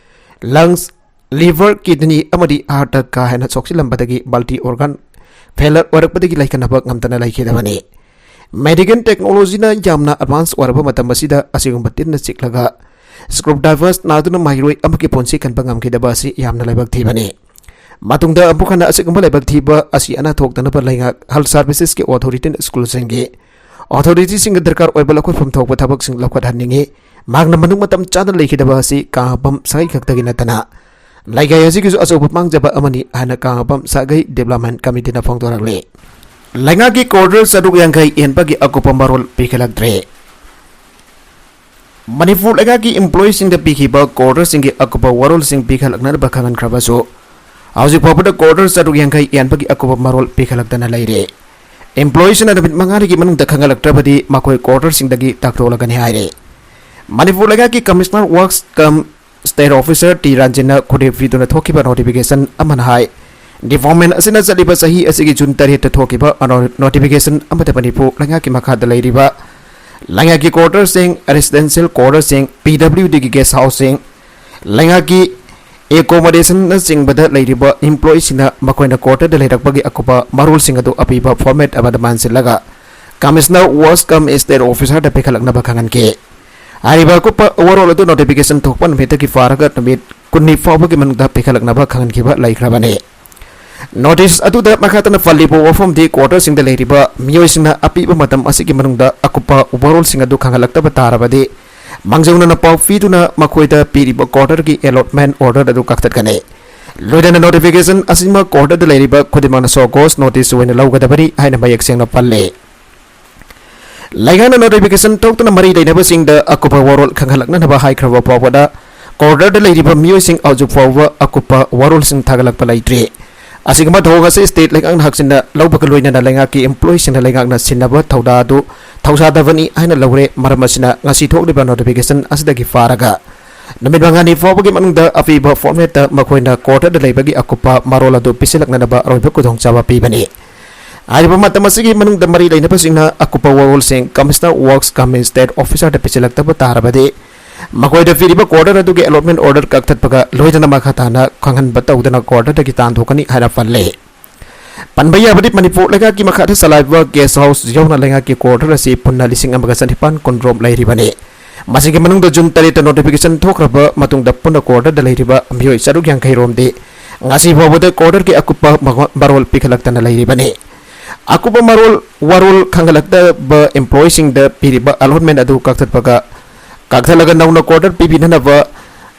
lungs, liver, kidney ꯑꯃꯗꯤ heartꯇ ꯀꯥ ꯍꯦꯟꯅ ꯁꯣꯛꯆꯤꯜꯂꯝꯕꯗꯒꯤ multi organ failure ꯑꯣꯏꯔꯛꯄꯗꯒꯤ ꯂꯩꯈꯠꯅꯕ ꯉꯝꯗꯅ ꯂꯩꯈꯤꯗꯕꯅꯤ꯫ Medical technologyꯅ ꯌꯥꯝꯅ advance ꯑꯣꯏꯔꯕ ꯃꯇꯝ ꯑꯁꯤꯗ ꯑꯁꯤꯒꯨꯝꯕ ꯇꯤꯟꯅ ꯆꯤꯛꯂꯒ ꯁ꯭ꯀ꯭ꯔꯨꯞ ꯗꯥꯏꯚꯔꯁ ꯅꯥꯗꯨꯅ ꯃꯍꯩꯔꯣꯏ ꯑꯃꯒꯤ ꯄꯨꯟꯁꯤ ꯀꯟꯕ ꯉꯝꯈꯤꯗꯕ ꯑꯁꯤ ꯌꯥꯝꯅ ꯂꯥꯏꯕꯛ ꯊꯤꯕꯅꯤ꯫ ꯃꯇꯨꯡꯗ ꯑꯃꯨꯛ ꯍꯟꯅ ꯑꯁꯤꯒꯨꯝꯕ ꯂꯥꯏꯕꯛ ꯊꯤꯕ ꯑꯁꯤ ꯑꯅꯥ ꯊꯣꯛꯇꯅꯕ ꯂꯩꯉꯥꯛ health servicesꯀꯤ authorityꯅ ꯁ꯭ꯀꯨꯜꯁꯤꯡꯒꯤ authorityꯁꯤꯡꯒ ꯗꯔꯀꯥꯔ ꯑꯣꯏꯕ ꯂꯧꯈꯠꯐꯝ ꯊꯣꯛꯄ ꯊꯕꯛꯁꯤꯡ ꯂꯧꯈꯠꯍꯟꯅꯤꯡꯏ꯫ ꯃꯍꯥꯛꯅ ꯃꯅꯨꯡ ꯃꯇꯝ ꯆꯥꯅ ꯂꯩꯈꯤꯗꯕ ꯑꯁꯤ ꯀꯥꯡꯉꯕꯝ ꯁꯥꯒꯩ ꯈꯛꯇꯒꯤ ꯅꯠꯇꯅ ꯂꯩꯀꯥꯏ ꯑꯁꯤꯒꯤꯁꯨ ꯑꯆꯧꯕ ꯃꯥꯡꯖꯕ ꯑꯃꯅꯤ ꯍꯥꯏꯅ ꯀꯥꯡꯉꯕꯝ ꯁꯥꯒꯩ development committeeꯅ ꯐꯣꯡꯗꯣꯔꯛꯂꯤ꯫ ꯂꯩꯉꯥꯛꯀꯤ quarter ꯆꯥꯇ꯭ꯔꯨꯛ ꯌꯥꯡꯈꯩ ꯌꯦꯟꯕꯒꯤ ꯑꯀꯨꯞꯄ ꯃꯔꯣꯜ ꯄꯤꯈꯠꯂꯛꯇ꯭ꯔꯦ꯫ ꯃꯅꯤꯄꯨꯔ ꯂꯩꯉꯥꯛꯀꯤ employeeꯁꯤꯡꯗ ꯄꯤꯈꯤꯕ quarterꯁꯤꯡꯒꯤ ꯑꯀꯨꯞꯄ ꯋꯥꯔꯣꯜꯁꯤꯡ ꯄꯤꯈꯠꯂꯛꯅꯕ ꯈꯪꯍꯟꯈ꯭ꯔꯕꯁꯨ, ꯍꯧꯖꯤꯛ ꯐꯥꯎꯕꯗ quarter ꯆꯥꯇ꯭ꯔꯨꯛ ꯌꯥꯡꯈꯩ ꯌꯦꯟꯕꯒꯤ ꯑꯀꯨꯞꯄ ꯃꯔꯣꯜ ꯄꯤꯈꯠꯂꯛꯇꯅ ꯂꯩꯔꯦ꯫ Employeeꯁꯤꯡꯅ ꯅꯨꯃꯤꯠ ꯃꯉꯥꯅꯤꯒꯤ ꯃꯅꯨꯡꯗ ꯈꯪꯍꯜꯂꯛꯇ꯭ꯔꯕꯗꯤ ꯃꯈꯣꯏ quarterꯁꯤꯡꯗꯒꯤ ꯇꯥꯛꯊꯣꯛꯂꯒꯅꯤ ꯍꯥꯏꯔꯦ꯫ ꯃꯅꯤꯄꯨꯔ ꯂꯩꯉꯥꯛꯀꯤ Commissioner Works cum State Officer T ꯔꯟꯖꯟꯅ ꯈꯨꯗꯦꯞ ꯄꯤꯗꯨꯅ ꯊꯣꯛꯈꯤꯕ notification ꯑꯃꯅ ꯍꯥꯏ, department ꯑꯁꯤꯅ ꯆꯠꯂꯤꯕ ꯆꯍꯤ ꯑꯁꯤꯒꯤ ꯖꯨꯟ ꯇꯔꯦꯠꯇ ꯊꯣꯛꯈꯤꯕ ꯑꯅꯣ-, notification ꯑꯃꯗ ꯃꯅꯤꯄꯨꯔ ꯂꯩꯉꯥꯛꯀꯤ ꯃꯈꯥꯗ ꯂꯩꯔꯤꯕ ꯂꯩꯉꯥꯛꯀꯤ quarterꯁꯤꯡ, residential quarterꯁꯤꯡ, PWDꯒꯤ guest houseꯁꯤꯡ, ꯂꯩꯉꯥꯛꯀꯤ accommodationꯅꯆꯤꯡꯕꯗ ꯂꯩꯔꯤꯕ employeeꯁꯤꯡꯅ ꯃꯈꯣꯏꯅ quarterꯗ ꯂꯩꯔꯛꯄꯒꯤ ꯑꯀꯨꯞꯄ ꯃꯔꯣꯜꯁꯤꯡ ꯑꯗꯨ ꯑꯄꯤꯕ format ꯑꯃꯗ ꯃꯥꯟꯁꯤꯜꯂꯒ Commissioner Works cum State Officerꯗ ꯄꯤꯈꯠꯂꯛꯅꯕ ꯈꯪꯍꯟꯈꯤ꯫ ꯍꯥꯏꯔꯤꯕ ꯑꯀꯨꯞꯄ ꯋꯥꯔꯣꯜ ꯑꯗꯨ notification ꯊꯣꯛꯄ ꯅꯨꯃꯤꯠꯇꯒꯤ ꯄꯥꯔꯒ ꯅꯨꯃꯤꯠ ꯀꯨꯟꯅꯤ ꯐꯥꯎꯕꯒꯤ ꯃꯅꯨꯡꯗ ꯄꯤꯈꯠꯂꯛꯅꯕ ꯈꯪꯍꯟꯈꯤꯕ ꯂꯩꯈ꯭ꯔꯕꯅꯤ꯫ Notice ꯑꯗꯨꯗ ꯃꯈꯥ ꯇꯥꯅ ꯄꯜꯂꯤꯕ ꯋꯥꯐꯝꯗꯤ quarterꯁꯤꯡꯗ ꯂꯩꯔꯤꯕ ꯃꯤꯑꯣꯏꯁꯤꯡꯅ ꯑꯄꯤꯕ ꯃꯇꯝ ꯑꯁꯤꯒꯤ ꯃꯅꯨꯡꯗ ꯑꯀꯨꯞꯄ ꯋꯥꯔꯣꯜꯁꯤꯡ ꯑꯗꯨ ꯈꯪꯍꯜꯂꯛꯇꯕ ꯇꯥꯔꯕꯗꯤ ꯃꯥꯡꯖꯧꯅꯅ ꯄꯥꯎ ꯄꯤꯗꯨꯅ ꯃꯈꯣꯏꯗ ꯄꯤꯔꯤꯕ quarterꯒꯤ allotment order ꯑꯗꯨ ꯀꯛꯊꯠꯀꯅꯤ꯫ ꯂꯣꯏꯅꯅ notification ꯑꯁꯤꯃꯛ quarterꯗ ꯂꯩꯔꯤꯕ ꯈꯨꯗꯤꯡꯃꯛꯅ show cause notice ꯑꯣꯏꯅ ꯂꯧꯒꯗꯕꯅꯤ ꯍꯥꯏꯅ ꯃꯌꯦꯛ ꯁꯦꯡꯅ ꯄꯜꯂꯤ꯫ ꯂꯩꯉꯥꯛꯅ notification ꯊꯣꯛꯇꯨꯅ ꯃꯔꯤ ꯂꯩꯅꯕꯁꯤꯡꯗ ꯑꯀꯨꯞꯄ ꯋꯥꯔꯣꯜ ꯈꯪꯍꯜꯂꯛꯅꯅꯕ ꯍꯥꯏꯈ꯭ꯔꯕ ꯐꯥꯎꯕꯗ quarterꯗ ꯂꯩꯔꯤꯕ ꯃꯤꯑꯣꯏꯁꯤꯡ ꯍꯧꯖꯤꯛ ꯐꯥꯎꯕ ꯑꯀꯨꯞꯄ ꯋꯥꯔꯣꯜꯁꯤꯡ ꯊꯥꯒꯠꯂꯛꯄ ꯂꯩꯇ꯭ꯔꯤ꯫ ꯑꯁꯤꯒꯨꯝꯕ ꯊꯧꯑꯣꯡ ꯑꯁꯤ state ꯂꯩꯉꯥꯛꯅ ꯍꯛꯆꯤꯟꯅ ꯂꯧꯕꯒ ꯂꯣꯏꯅꯅ ꯂꯩꯉꯥꯛꯀꯤ employeeꯁꯤꯡꯅ ꯂꯩꯉꯥꯛꯅ ꯁꯤꯟꯅꯕ ꯊꯧꯗꯥ ꯑꯗꯨ ꯊꯧꯁꯥꯗꯕꯅꯤ ꯍꯥꯏꯅ ꯂꯧꯔꯦ꯫ ꯃꯔꯝ ꯑꯁꯤꯅ ꯉꯁꯤ ꯊꯣꯛꯂꯤꯕ notification ꯑꯁꯤꯗꯒꯤ ꯐꯥꯔꯒ ꯅꯨꯃꯤꯠ ꯃꯉꯥꯅꯤ ꯐꯥꯎꯕꯒꯤ ꯃꯅꯨꯡꯗ ꯑꯄꯤꯕ formatꯇ ꯃꯈꯣꯏꯅ quarterꯗ ꯂꯩꯕꯒꯤ ꯑꯀꯨꯞꯄ ꯃꯔꯣꯜ ꯑꯗꯨ ꯄꯤꯁꯤꯜꯂꯛꯅꯅꯕ ꯑꯔꯣꯏꯕ ꯈꯨꯗꯣꯡꯆꯥꯕ ꯄꯤꯕꯅꯤ꯫ ꯍꯥꯏꯔꯤꯕ ꯃꯇꯝ ꯑꯁꯤꯒꯤ ꯃꯅꯨꯡꯗ ꯃꯔꯤ ꯂꯩꯅꯕꯁꯤꯡꯅ ꯑꯀꯨꯞꯄ ꯋꯥꯔꯣꯜꯁꯤꯡ Commissioner of Works cum state officerꯗ ꯄꯤꯁꯤꯜꯂꯛꯇꯕ ꯇꯥꯔꯕꯗꯤ ꯃꯈꯣꯏꯗ ꯄꯤꯔꯤꯕ quarter ꯑꯗꯨꯒꯤ allotment order ꯀꯛꯊꯠꯄꯒ ꯂꯣꯏꯅꯅ ꯃꯈꯥ ꯇꯥꯅ ꯈꯪꯍꯟꯕ ꯇꯧꯗꯅ quarterꯗꯒꯤ ꯇꯥꯟꯊꯣꯛꯀꯅꯤ ꯍꯥꯏꯅ ꯄꯜꯂꯤ꯫ ꯄꯟꯕ ꯌꯥꯕꯗꯤ ꯃꯅꯤꯄꯨꯔ ꯂꯩꯉꯥꯛꯀꯤ ꯃꯈꯥꯗ ꯆꯂꯥꯏꯕ guest house ꯌꯥꯎꯅ ꯂꯩꯉꯥꯛꯀꯤ quarter ꯑꯁꯤ ꯄꯨꯟꯅ ꯂꯤꯁꯤꯡ ꯑꯃꯒ ꯆꯅꯤꯄꯥꯟ ꯀꯨꯟꯔꯣꯝ ꯂꯩꯔꯤꯕꯅꯤ꯫ ꯃꯁꯤꯒꯤ ꯃꯅꯨꯡꯗ June ꯇꯔꯦꯠꯇ notification ꯊꯣꯛꯈ꯭ꯔꯕ ꯃꯇꯨꯡꯗ ꯄꯨꯟꯅ quarterꯗ ꯂꯩꯔꯤꯕ ꯃꯤꯑꯣꯏ ꯆꯥꯇ꯭ꯔꯨꯛ ꯌꯥꯡꯈꯩ ꯔꯣꯝꯗꯤ ꯉꯁꯤ ꯐꯥꯎꯕꯗ quarterꯒꯤ ꯑꯀꯨꯞꯄ ꯃꯒꯣ-, ꯃꯔꯣꯜ ꯄꯤꯈꯠꯂꯛꯇꯅ ꯂꯩꯔꯤꯕꯅꯤ꯫ ꯑꯀꯨꯞꯄ ꯃꯔꯣꯜ, ꯋꯥꯔꯣꯜ ꯈꯪꯍꯜꯂꯛꯇꯕ employeeꯁꯤꯡꯗ ꯄꯤꯔꯤꯕ allotment ꯑꯗꯨ ꯀꯛꯊꯠꯄꯒ, ꯀꯛꯊꯠꯂꯒ ꯅꯧꯅ quarter ꯄꯤꯕꯤꯅꯅꯕ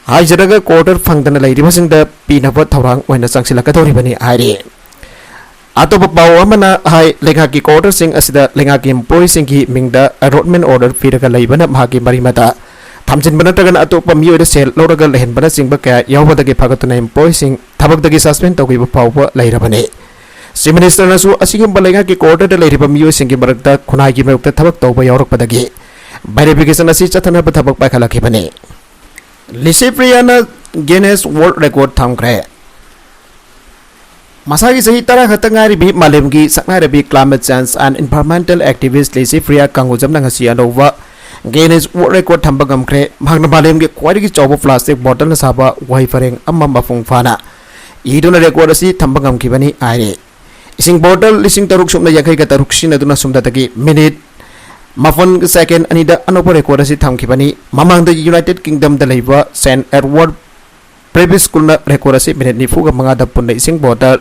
ꯍꯥꯏꯖꯔꯒ quarter ꯐꯪꯗꯅ ꯂꯩꯔꯤꯕꯁꯤꯡꯗ ꯄꯤꯅꯕ ꯊꯧꯔꯥꯡ ꯑꯣꯏꯅ ꯆꯪꯁꯤꯜꯂꯛꯀꯗꯧꯔꯤꯕꯅꯤ ꯍꯥꯏꯔꯤ꯫ ꯑꯇꯣꯞꯄ ꯄꯥꯎ ꯑꯃꯅ ꯍꯥꯏ, ꯂꯩꯉꯥꯛꯀꯤ quarterꯁꯤꯡ ꯑꯁꯤꯗ ꯂꯩꯉꯥꯛꯀꯤ employeeꯁꯤꯡꯒꯤ ꯃꯤꯡꯗ allotment order ꯄꯤꯔꯒ ꯂꯩꯕꯅ ꯃꯍꯥꯛꯀꯤ ꯃꯔꯤ ꯃꯇꯥ ꯊꯝꯖꯤꯟꯕ ꯅꯠꯇ꯭ꯔꯒꯅ ꯑꯇꯣꯞꯄ ꯃꯤꯑꯣꯏꯗ ꯁꯦꯜ ꯂꯧꯔꯒ ꯂꯩꯍꯟꯕꯅꯆꯤꯡꯕ ꯀꯌꯥ ꯌꯥꯎꯕꯗꯒꯤ ꯐꯒꯠꯇꯨꯅ employeeꯁꯤꯡ ꯊꯕꯛꯇꯒꯤ suspend ꯇꯧꯈꯤꯕ ꯐꯥꯎꯕ ꯂꯩꯔꯕꯅꯤ꯫ Chief Ministerꯅꯁꯨ ꯑꯁꯤꯒꯨꯝꯕ ꯂꯩꯉꯥꯛꯀꯤ quarterꯗ ꯂꯩꯔꯤꯕ ꯃꯤꯑꯣꯏꯁꯤꯡꯒꯤ ꯃꯔꯛꯇ ꯈꯨꯟꯅꯥꯏꯒꯤ ꯃꯥꯌꯣꯛꯇ ꯊꯕꯛ ꯇꯧꯕ ꯌꯥꯎꯔꯛꯄꯗꯒꯤ verification ꯑꯁꯤ ꯆꯠꯊꯅꯕ ꯊꯕꯛ ꯄꯥꯏꯈꯠꯂꯛꯈꯤꯕꯅꯤ꯫ ꯂꯤꯁꯤꯄ꯭ꯔꯤꯌꯥꯅ Guinness World Record ꯊꯝꯈ꯭ꯔꯦ꯫ ꯃꯁꯥꯒꯤ ꯆꯍꯤ ꯇꯔꯥ ꯈꯛꯇ ꯉꯥꯏꯔꯤꯕꯤ ꯃꯥꯂꯦꯝꯒꯤ ꯁꯛꯅꯥꯏꯔꯕꯤ climate change and environmental activist Licypriya ꯀꯪꯒꯨꯖꯝꯅ ꯉꯁꯤ ꯑꯅꯧꯕ Guinness World Record ꯊꯝꯕ ꯉꯝꯈ꯭ꯔꯦ꯫ ꯃꯍꯥꯛꯅ ꯃꯥꯂꯦꯝꯒꯤ ꯈ꯭ꯋꯥꯏꯗꯒꯤ ꯆꯥꯎꯕ plastic bottleꯅ ꯁꯥꯕ ꯋꯥꯍꯩ ꯄꯔꯦꯡ ꯑꯃ ꯃꯄꯨꯡ ꯐꯥꯅ ꯏꯗꯨꯅ record ꯑꯁꯤ ꯊꯝꯕ ꯉꯝꯈꯤꯕꯅꯤ ꯍꯥꯏꯔꯤ꯫ ꯏꯁꯤꯡ bottle ꯂꯤꯁꯤꯡ ꯇꯔꯨꯛ ꯁꯨꯞꯅ ꯌꯥꯡꯈꯩꯒ ꯇꯔꯨꯛ ꯁꯤꯖꯤꯟꯅꯗꯨꯅ ꯁꯨꯝꯗꯇꯒꯤ minute ꯃꯥꯄꯟ second ꯑꯅꯤꯗ ꯑꯅꯧꯕ record ꯑꯁꯤ ꯊꯝꯈꯤꯕꯅꯤ꯫ ꯃꯃꯥꯡꯗ United Kingdomꯗ ꯂꯩꯕ Saint Edward Private Schoolꯅ record ꯑꯁꯤ minute ꯅꯤꯐꯨꯒ ꯃꯉꯥꯗ ꯄꯨꯟꯅ ꯏꯁꯤꯡ bottle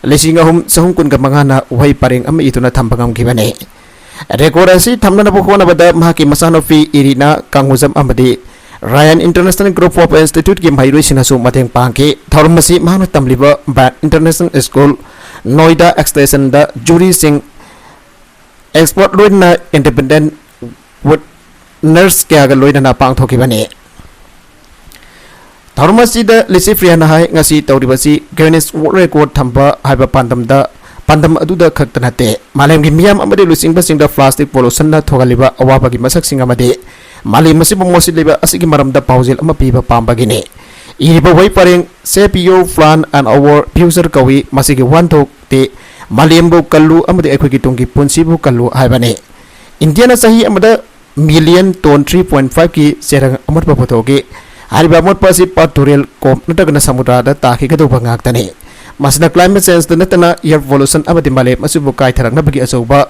ꯂꯤꯁꯤꯡ ꯑꯍꯨꯝ ꯆꯍꯨꯝ ꯀꯨꯟꯒ ꯃꯉꯥꯅ ꯋꯥꯍꯩ ꯄꯔꯦꯡ ꯑꯃ ꯏꯗꯨꯅ ꯊꯝꯕ ꯉꯝꯈꯤꯕꯅꯤ꯫ Record ꯑꯁꯤ ꯊꯝꯅꯅꯕ ꯍꯣꯠꯅꯕꯗ ꯃꯍꯥꯛꯀꯤ ꯃꯆꯥꯅꯨꯄꯤ ꯏꯔꯤꯅꯥ ꯀꯥꯡꯒꯨꯖꯝ ꯑꯃꯗꯤ Ryan International Group of Instituteꯀꯤ ꯃꯍꯩꯔꯣꯏꯁꯤꯡꯅꯁꯨ ꯃꯇꯦꯡ ꯄꯥꯡꯈꯤ꯫ ꯊꯧꯔꯝ ꯑꯁꯤ ꯃꯍꯥꯛꯅ ꯇꯝꯂꯤꯕ Bard International School, Noida extensionꯗ juryꯁꯤꯡ, expert ꯂꯣꯏꯅꯅ independent witness ꯀꯌꯥꯒ ꯂꯣꯏꯅꯅ ꯄꯥꯡꯊꯣꯛꯈꯤꯕꯅꯤ꯫ ꯊꯧꯔꯝ ꯑꯁꯤꯗ ꯂꯤꯁꯤ ꯐ꯭ꯔꯤꯌꯥꯅ ꯍꯥꯏ, ꯉꯁꯤ ꯇꯧꯔꯤꯕꯁꯤ Guinness World Record ꯊꯝꯕ ꯍꯥꯏꯕ ꯄꯥꯟꯗꯝꯗ, ꯄꯥꯟꯗꯝ ꯑꯗꯨꯗ ꯈꯛꯇ ꯅꯠꯇꯦ, ꯃꯥꯂꯦꯝꯒꯤ ꯃꯤꯌꯥꯝ ꯑꯃꯗꯤ ꯂꯨꯆꯤꯡꯕꯁꯤꯡꯗ plastic pollutionꯅ ꯊꯣꯛꯍꯜꯂꯤꯕ ꯑꯋꯥꯕꯒꯤ ꯃꯁꯛꯁꯤꯡ ꯑꯃꯗꯤ ꯃꯥꯂꯦꯝ ꯑꯁꯤꯕꯨ ꯃꯣꯠꯁꯤꯜꯂꯤꯕ ꯑꯁꯤꯒꯤ ꯃꯔꯝꯗ ꯄꯥꯎꯖꯦꯜ ꯑꯃ ꯄꯤꯕ ꯄꯥꯝꯕꯒꯤꯅꯤ꯫ ꯏꯔꯤꯕ ꯋꯥꯍꯩ ꯄꯔꯦꯡ "Save your planet and our future" ꯀꯧꯏ꯫ ꯃꯁꯤꯒꯤ ꯋꯥꯍꯟꯊꯣꯛꯇꯤ "ꯃꯥꯂꯦꯝꯕꯨ ꯀꯜꯂꯨ ꯑꯃꯗꯤ ꯑꯩꯈꯣꯏꯒꯤ ꯇꯨꯡꯒꯤ ꯄꯨꯟꯁꯤꯕꯨ ꯀꯜꯂꯨ" ꯍꯥꯏꯕꯅꯤ꯫ ꯏꯟꯗꯤꯌꯥꯅ ꯆꯍꯤ ꯑꯃꯗ million ton three point five ꯀꯤ ꯆꯦꯔꯪ ꯑꯃꯣꯠꯄ ꯄꯨꯊꯣꯛꯏ꯫ ꯍꯥꯏꯔꯤꯕ ꯑꯃꯣꯠꯄ ꯑꯁꯤ ꯄꯥꯠ, ꯇꯨꯔꯦꯜ, ꯀꯣꯝ ꯅꯠꯇ꯭ꯔꯒꯅ ꯁꯃꯨꯗ꯭ꯔꯗ ꯇꯥꯈꯤꯒꯗꯧꯕ ꯉꯥꯛꯇꯅꯤ꯫ ꯃꯁꯤꯅ climate changeꯇ ꯅꯠꯇꯅ air pollution ꯑꯃꯗꯤ ꯃꯥꯂꯦꯝ ꯑꯁꯤꯕꯨ ꯀꯥꯏꯊꯔꯛꯅꯕꯒꯤ ꯑꯆꯧꯕ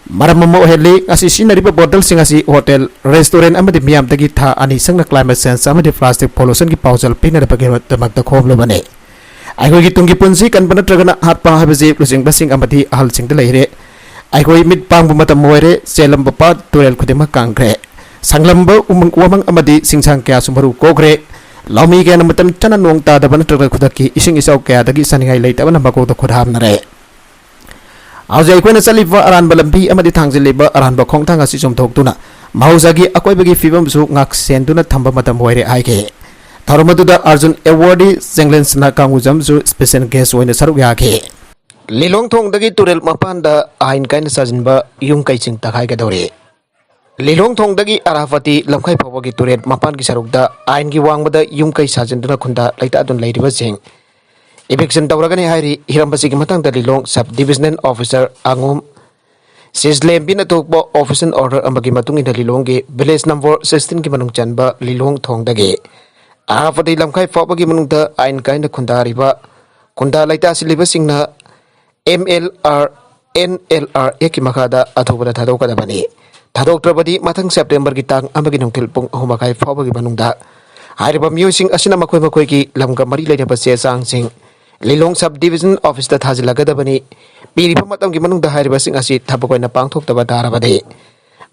ꯃꯔꯝ ꯑꯃ ꯑꯣꯏꯍꯜꯂꯤ꯫ ꯉꯁꯤ ꯁꯤꯖꯤꯟꯅꯔꯤꯕ bottleꯁꯤꯡ ꯑꯁꯤ hotel, restaurant ꯑꯃꯗꯤ ꯃꯤꯌꯥꯝꯗꯒꯤ ꯊꯥ ꯑꯅꯤ ꯁꯪꯅ climate change ꯑꯃꯗꯤ plastic pollutionꯒꯤ ꯄꯥꯎꯖꯦꯜ ꯄꯤꯅꯅꯕꯒꯤꯗꯃꯛꯇ ꯈꯣꯝꯂꯨꯕꯅꯤ꯫ ꯑꯩꯈꯣꯏꯒꯤ ꯇꯨꯡꯒꯤ ꯄꯨꯟꯁꯤ ꯀꯟꯕ ꯅꯠꯇ꯭ꯔꯒꯅ ꯍꯥꯠꯄ ꯍꯥꯏꯕꯁꯤ ꯂꯨꯆꯤꯡꯕꯁꯤꯡ ꯑꯃꯗꯤ ꯑꯍꯜꯁꯤꯡꯗ ꯂꯩꯔꯦ꯫ ꯑꯩꯈꯣꯏ ꯃꯤꯠ ꯄꯥꯡꯕ ꯃꯇꯝ ꯑꯣꯏꯔꯦ꯫ ꯆꯦꯜꯂꯝꯕ ꯄꯥꯠ, ꯇꯨꯔꯦꯜ ꯈꯨꯗꯤꯡꯃꯛ ꯀꯪꯈ꯭ꯔꯦ꯫ ꯁꯪꯂꯝꯕ ꯎꯃꯪ ꯋꯥꯃꯪ ꯑꯃꯗꯤ ꯁꯤꯡꯁꯥꯡ ꯀꯌꯥꯁꯨ ꯃꯔꯨ ꯀꯣꯛꯈ꯭ꯔꯦ꯫ ꯂꯧꯃꯤ ꯀꯌꯥꯅ ꯃꯇꯝ ꯆꯥꯅ ꯅꯣꯡ ꯇꯥꯗꯕ ꯅꯠꯇ꯭ꯔꯒ ꯈꯨꯗꯛꯀꯤ ꯏꯁꯤꯡ ꯏꯆꯥꯎ ꯀꯌꯥꯗꯒꯤ ꯆꯥꯅꯤꯡꯉꯥꯏ ꯂꯩꯇꯕꯅ ꯃꯀꯣꯛꯇ ꯈꯨꯠ ꯍꯥꯝꯅꯔꯦ꯫ ꯍꯧꯖꯤꯛ ꯑꯩꯈꯣꯏꯅ ꯆꯠꯂꯤꯕ ꯑꯔꯥꯟꯕ ꯂꯝꯕꯤ ꯑꯃꯗꯤ ꯊꯥꯡꯖꯤꯜꯂꯤꯕ ꯑꯔꯥꯟꯕ ꯈꯣꯡꯊꯥꯡ ꯑꯁꯤ ꯆꯨꯝꯊꯣꯛꯇꯨꯅ ꯃꯍꯧꯁꯥꯒꯤ ꯑꯀꯣꯏꯕꯒꯤ ꯐꯤꯕꯝꯁꯨ ꯉꯥꯛꯁꯦꯟꯗꯨꯅ ꯊꯝꯕ ꯃꯇꯝ ꯑꯣꯏꯔꯦ ꯍꯥꯏꯈꯤ꯫ ꯊꯧꯔꯝ ꯑꯗꯨꯗ ꯑꯔꯖꯨꯟ awardee ꯆꯦꯡꯂꯦꯟꯁꯅꯥ ꯀꯥꯡꯒꯨꯖꯝꯁꯨ special guest ꯑꯣꯏꯅ ꯁꯔꯨꯛ ꯌꯥꯈꯤ꯫ ꯂꯤꯂꯣꯡ ꯊꯣꯡꯗꯒꯤ ꯇꯨꯔꯦꯜ ꯃꯄꯥꯟꯗ ꯑꯥꯏꯟ ꯀꯥꯏꯅ ꯁꯥꯖꯤꯟꯕ ꯌꯨꯝ ꯀꯩꯁꯤꯡ ꯇꯛꯈꯥꯏꯒꯗꯧꯔꯦ꯫ ꯂꯤꯂꯣꯡ ꯊꯣꯡꯗꯒꯤ ꯑꯔꯥꯐꯇꯤ ꯂꯝꯈꯥꯏ ꯐꯥꯎꯕꯒꯤ ꯇꯨꯔꯦꯜ ꯃꯄꯥꯟꯒꯤ ꯁꯔꯨꯛꯇ ꯑꯥꯏꯟꯒꯤ ꯋꯥꯡꯃꯗ ꯌꯨꯝ ꯀꯩ ꯁꯥꯖꯤꯟꯗꯨꯅ ꯈꯨꯟꯗꯥ ꯂꯩꯇꯥꯗꯨꯅ ꯂꯩꯔꯤꯕꯁꯤꯡ eviction ꯇꯧꯔꯒꯅꯤ ꯍꯥꯏꯔꯤ꯫ ꯍꯤꯔꯝ ꯑꯁꯤꯒꯤ ꯃꯇꯥꯡꯗ ꯂꯤꯂꯣꯡ sub divisional officer ꯑꯉꯣꯝ ꯁꯤꯖꯂꯦꯝꯕꯤꯅ ꯊꯣꯛꯄ official order ꯑꯃꯒꯤ ꯃꯇꯨꯡ ꯏꯟꯅ ꯂꯤꯂꯣꯡꯒꯤ village number sixteenꯒꯤ ꯃꯅꯨꯡ ꯆꯟꯕ ꯂꯤꯂꯣꯡ ꯊꯣꯡꯗꯒꯤ ꯑꯔꯥꯐꯇꯤ ꯂꯝꯈꯥꯏ ꯐꯥꯎꯕꯒꯤ ꯃꯅꯨꯡꯗ ꯑꯥꯏꯟ ꯀꯥꯏꯅ ꯈꯨꯟꯗꯥꯔꯤꯕ ꯈꯨꯟꯗꯥ ꯂꯩꯇꯥꯁꯤꯜꯂꯤꯕꯁꯤꯡꯅ M L R, N L R Act ꯀꯤ ꯃꯈꯥꯗ ꯑꯊꯨꯕꯗ ꯊꯥꯗꯣꯛꯀꯗꯕꯅꯤ꯫ ꯊꯥꯗꯣꯛꯇ꯭ꯔꯕꯗꯤ ꯃꯊꯪ Septemberꯒꯤ ꯇꯥꯡ ꯑꯃꯒꯤ ꯅꯨꯡꯊꯤꯜ ꯄꯨꯡ ꯑꯍꯨꯝ ꯃꯈꯥꯏ ꯐꯥꯎꯕꯒꯤ ꯃꯅꯨꯡꯗ ꯍꯥꯏꯔꯤꯕ ꯃꯤꯑꯣꯏꯁꯤꯡ ꯑꯁꯤꯅ ꯃꯈꯣꯏ ꯃꯈꯣꯏꯒꯤ ꯂꯝꯒ ꯃꯔꯤ ꯂꯩꯅꯕ ꯆꯦ ꯆꯥꯡꯁꯤꯡ ꯂꯤꯂꯣꯡ sub division officeꯇ ꯊꯥꯖꯤꯜꯂꯒꯗꯕꯅꯤ꯫ ꯄꯤꯔꯤꯕ ꯃꯇꯝꯒꯤ ꯃꯅꯨꯡꯗ ꯍꯥꯏꯔꯤꯕꯁꯤꯡ ꯑꯁꯤ ꯊꯕꯛ ꯑꯣꯏꯅ ꯄꯥꯡꯊꯣꯛꯇꯕ ꯇꯥꯔꯕꯗꯤ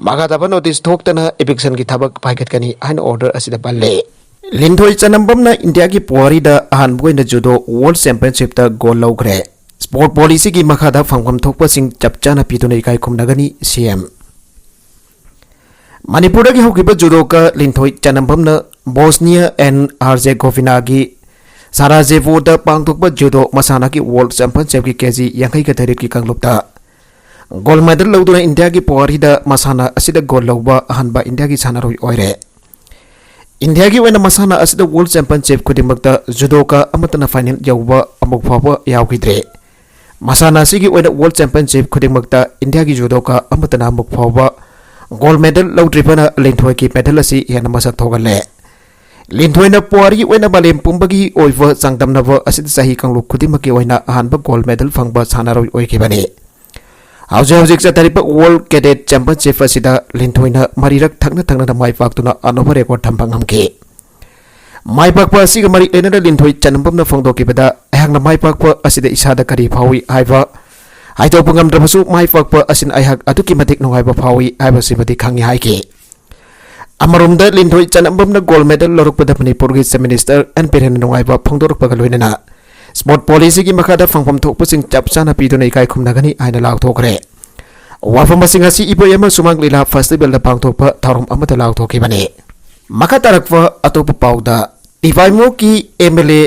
ꯃꯈꯥ ꯇꯥꯕ notice ꯊꯣꯛꯇꯅ evictionꯒꯤ ꯊꯕꯛ ꯄꯥꯏꯈꯠꯀꯅꯤ ꯍꯥꯏꯅ order ꯑꯁꯤꯗ ꯄꯜꯂꯤ꯫ ꯂꯤꯟꯊꯣꯏ ꯆꯅꯝꯕꯝꯅ ꯏꯟꯗꯤꯌꯥꯒꯤ ꯄꯨꯋꯥꯔꯤꯗ ꯑꯍꯥꯟꯕ ꯑꯣꯏꯅ judo World Championshipꯇ gold ꯂꯧꯈ꯭ꯔꯦ꯫ Sport policyꯒꯤ ꯃꯈꯥꯗ ꯐꯪꯐꯝ ꯊꯣꯛꯄꯁꯤꯡ ꯆꯞ ꯆꯥꯅ ꯄꯤꯗꯨꯅ ꯏꯀꯥꯏ ꯈꯨꯝꯅꯒꯅꯤ, C M꯫ ꯃꯅꯤꯄꯨꯔꯗꯒꯤ ꯍꯧꯈꯤꯕ judoka ꯂꯤꯟꯊꯣꯏ ꯆꯅꯝꯕꯝꯅ ꯕꯣꯁꯅꯤꯌꯥ ꯑꯦꯟ ꯍꯔꯖꯦꯒꯣꯚꯤꯅꯥꯒꯤ ꯁꯥꯔꯥꯖꯦꯚꯣꯗ ꯄꯥꯡꯊꯣꯛꯄ ꯖꯨꯗꯣ ꯃꯁꯥꯟꯅꯒꯤ ꯋꯥꯔꯜꯗ ꯆꯦꯝꯄꯤꯌꯟꯁꯤꯞꯀꯤ ꯀꯦꯖꯤ ꯌꯥꯡꯈꯩꯒ ꯇꯔꯦꯠꯀꯤ ꯀꯥꯡꯂꯨꯞꯇ ꯒꯣꯜꯗ ꯃꯦꯗꯜ ꯂꯧꯗꯨꯅ ꯏꯟꯗꯤꯌꯥꯒꯤ ꯄꯨꯋꯥꯔꯤꯗ ꯃꯁꯥꯟꯅ ꯑꯁꯤꯗ ꯒꯣꯜ ꯂꯧꯕ ꯑꯍꯥꯟꯕ ꯏꯟꯗꯤꯌꯥꯒꯤ ꯁꯥꯟꯅꯔꯣꯏ ꯑꯣꯏꯔꯦ꯫ ꯏꯟꯗꯤꯌꯥꯒꯤ ꯑꯣꯏꯅ ꯃꯁꯥꯟꯅ ꯑꯁꯤꯗ ꯋꯥꯔꯜꯗ ꯆꯦꯝꯄꯤꯌꯟꯁꯤꯞ ꯈꯨꯗꯤꯡꯃꯛꯇ ꯖꯨꯗꯣꯀꯥ ꯑꯃꯠꯇꯅ ꯐꯥꯏꯅꯦꯜ ꯌꯧꯕ ꯑꯃꯨꯛ ꯐꯥꯎꯕ ꯌꯥꯎꯈꯤꯗ꯭ꯔꯦ꯫ ꯃꯁꯥꯟꯅ ꯑꯁꯤꯒꯤ ꯑꯣꯏꯅ ꯋꯥꯔꯜꯗ ꯆꯦꯝꯄꯤꯌꯟꯁꯤꯞ ꯈꯨꯗꯤꯡꯃꯛꯇ ꯏꯟꯗꯤꯌꯥꯒꯤ ꯖꯨꯗꯣꯀꯥ ꯑꯃꯠꯇꯅ ꯑꯃꯨꯛ ꯐꯥꯎꯕ ꯒꯣꯜꯗ ꯃꯦꯗꯜ ꯂꯧꯗ꯭ꯔꯤꯕꯅ ꯂꯤꯟꯊꯣꯏꯒꯤ ꯃꯦꯗꯜ ꯑꯁꯤ ꯍꯦꯟꯅ ꯃꯁꯛ ꯊꯣꯛꯍꯜꯂꯦ꯫ ꯂꯤꯟꯊꯣꯏꯅ ꯄꯨꯋꯥꯔꯤꯒꯤ ꯑꯣꯏꯅ ꯃꯥꯂꯦꯝ ꯄꯨꯝꯕꯒꯤ ꯑꯣꯏꯕ ꯆꯥꯡꯗꯝꯅꯕ ꯑꯁꯤꯗ ꯆꯍꯤ ꯀꯥꯡꯂꯨꯞ ꯈꯨꯗꯤꯡꯃꯛꯀꯤ ꯑꯣꯏꯅ ꯑꯍꯥꯟꯕ ꯒꯣꯜꯗ ꯃꯦꯗꯜ ꯐꯪꯕ ꯁꯥꯟꯅꯔꯣꯏ ꯑꯣꯏꯈꯤꯕꯅꯤ꯫ ꯍꯧꯖꯤꯛ ꯍꯧꯖꯤꯛ ꯆꯠꯊꯔꯤꯕ ꯋꯥꯔꯜꯗ ꯀꯦꯗꯦꯠ ꯆꯦꯝꯄꯤꯌꯟꯁꯤꯞ ꯑꯁꯤꯗ ꯂꯤꯟꯊꯣꯏꯅ ꯃꯔꯤꯔꯛ ꯊꯪꯅ ꯊꯪꯅꯅ ꯃꯥꯏ ꯄꯥꯛꯇꯨꯅ ꯑꯅꯧꯕ ꯔꯦꯀꯣꯔꯗ ꯊꯝꯕ ꯉꯝꯈꯤ꯫ ꯃꯥꯏ ꯄꯥꯛꯄ ꯑꯁꯤꯒ ꯃꯔꯤ ꯂꯩꯅꯅ ꯂꯤꯟꯊꯣꯏ ꯆꯅꯝꯕꯝꯅ ꯐꯣꯡꯗꯣꯛꯈꯤꯕꯗ, ꯑꯩꯍꯥꯛꯅ ꯃꯥꯏ ꯄꯥꯛꯄ ꯑꯁꯤꯗ ꯏꯁꯥꯗ ꯀꯔꯤ ꯐꯥꯎꯏ ꯍꯥꯏꯕ ꯍꯥꯏꯗꯣꯛꯄ ꯉꯝꯗ꯭ꯔꯕꯁꯨ, ꯃꯥꯏ ꯄꯥꯛꯄ ꯑꯁꯤꯅ ꯑꯩꯍꯥꯛ ꯑꯗꯨꯛꯀꯤ ꯃꯇꯤꯛ ꯅꯨꯡꯉꯥꯏꯕ ꯐꯥꯎꯏ ꯍꯥꯏꯕꯁꯤꯃꯗꯤ ꯈꯪꯏ ꯍꯥꯏꯈꯤ꯫ ꯑꯃꯔꯣꯝꯗ ꯂꯤꯟꯊꯣꯏ ꯆꯅꯝꯕꯝꯅ ꯒꯣꯜꯗ ꯃꯦꯗꯜ ꯂꯧꯔꯛꯄꯗ ꯃꯅꯤꯄꯨꯔꯒꯤ ꯆꯤꯐ ꯃꯤꯅꯤꯁꯇꯔ ꯑꯦꯟ ꯕꯤꯔꯦꯟꯅ ꯅꯨꯡꯉꯥꯏꯕ ꯐꯣꯡꯗꯣꯔꯛꯄꯒ ꯂꯣꯏꯅꯅ ꯁ꯭ꯄꯣꯔꯠ ꯄꯣꯂꯤꯁꯤꯒꯤ ꯃꯈꯥꯗ ꯐꯪꯐꯝ ꯊꯣꯛꯄꯁꯤꯡ ꯆꯞ ꯆꯥꯅ ꯄꯤꯗꯨꯅ ꯏꯀꯥꯏ ꯈꯨꯝꯅꯒꯅꯤ ꯍꯥꯏꯅ ꯂꯥꯎꯊꯣꯛꯈ꯭ꯔꯦ꯫ ꯋꯥꯐꯝ ꯑꯁꯤꯡ ꯑꯁꯤ ꯏꯕꯣꯌꯥꯏꯃ ꯁꯨꯃꯥꯡ ꯂꯤꯂꯥ ꯐꯦꯁꯇꯤꯚꯦꯜꯗ ꯄꯥꯡꯊꯣꯛꯄ ꯊꯧꯔꯝ ꯑꯃꯗ ꯂꯥꯎꯊꯣꯛꯈꯤꯕꯅꯤ꯫ ꯃꯈꯥ ꯇꯥꯔꯛꯄ ꯑꯇꯣꯞꯄ ꯄꯥꯎꯗ, ꯇꯤꯄꯥꯏꯃꯨꯛꯀꯤ ꯑꯦꯝ ꯑꯦꯜ ꯑꯦ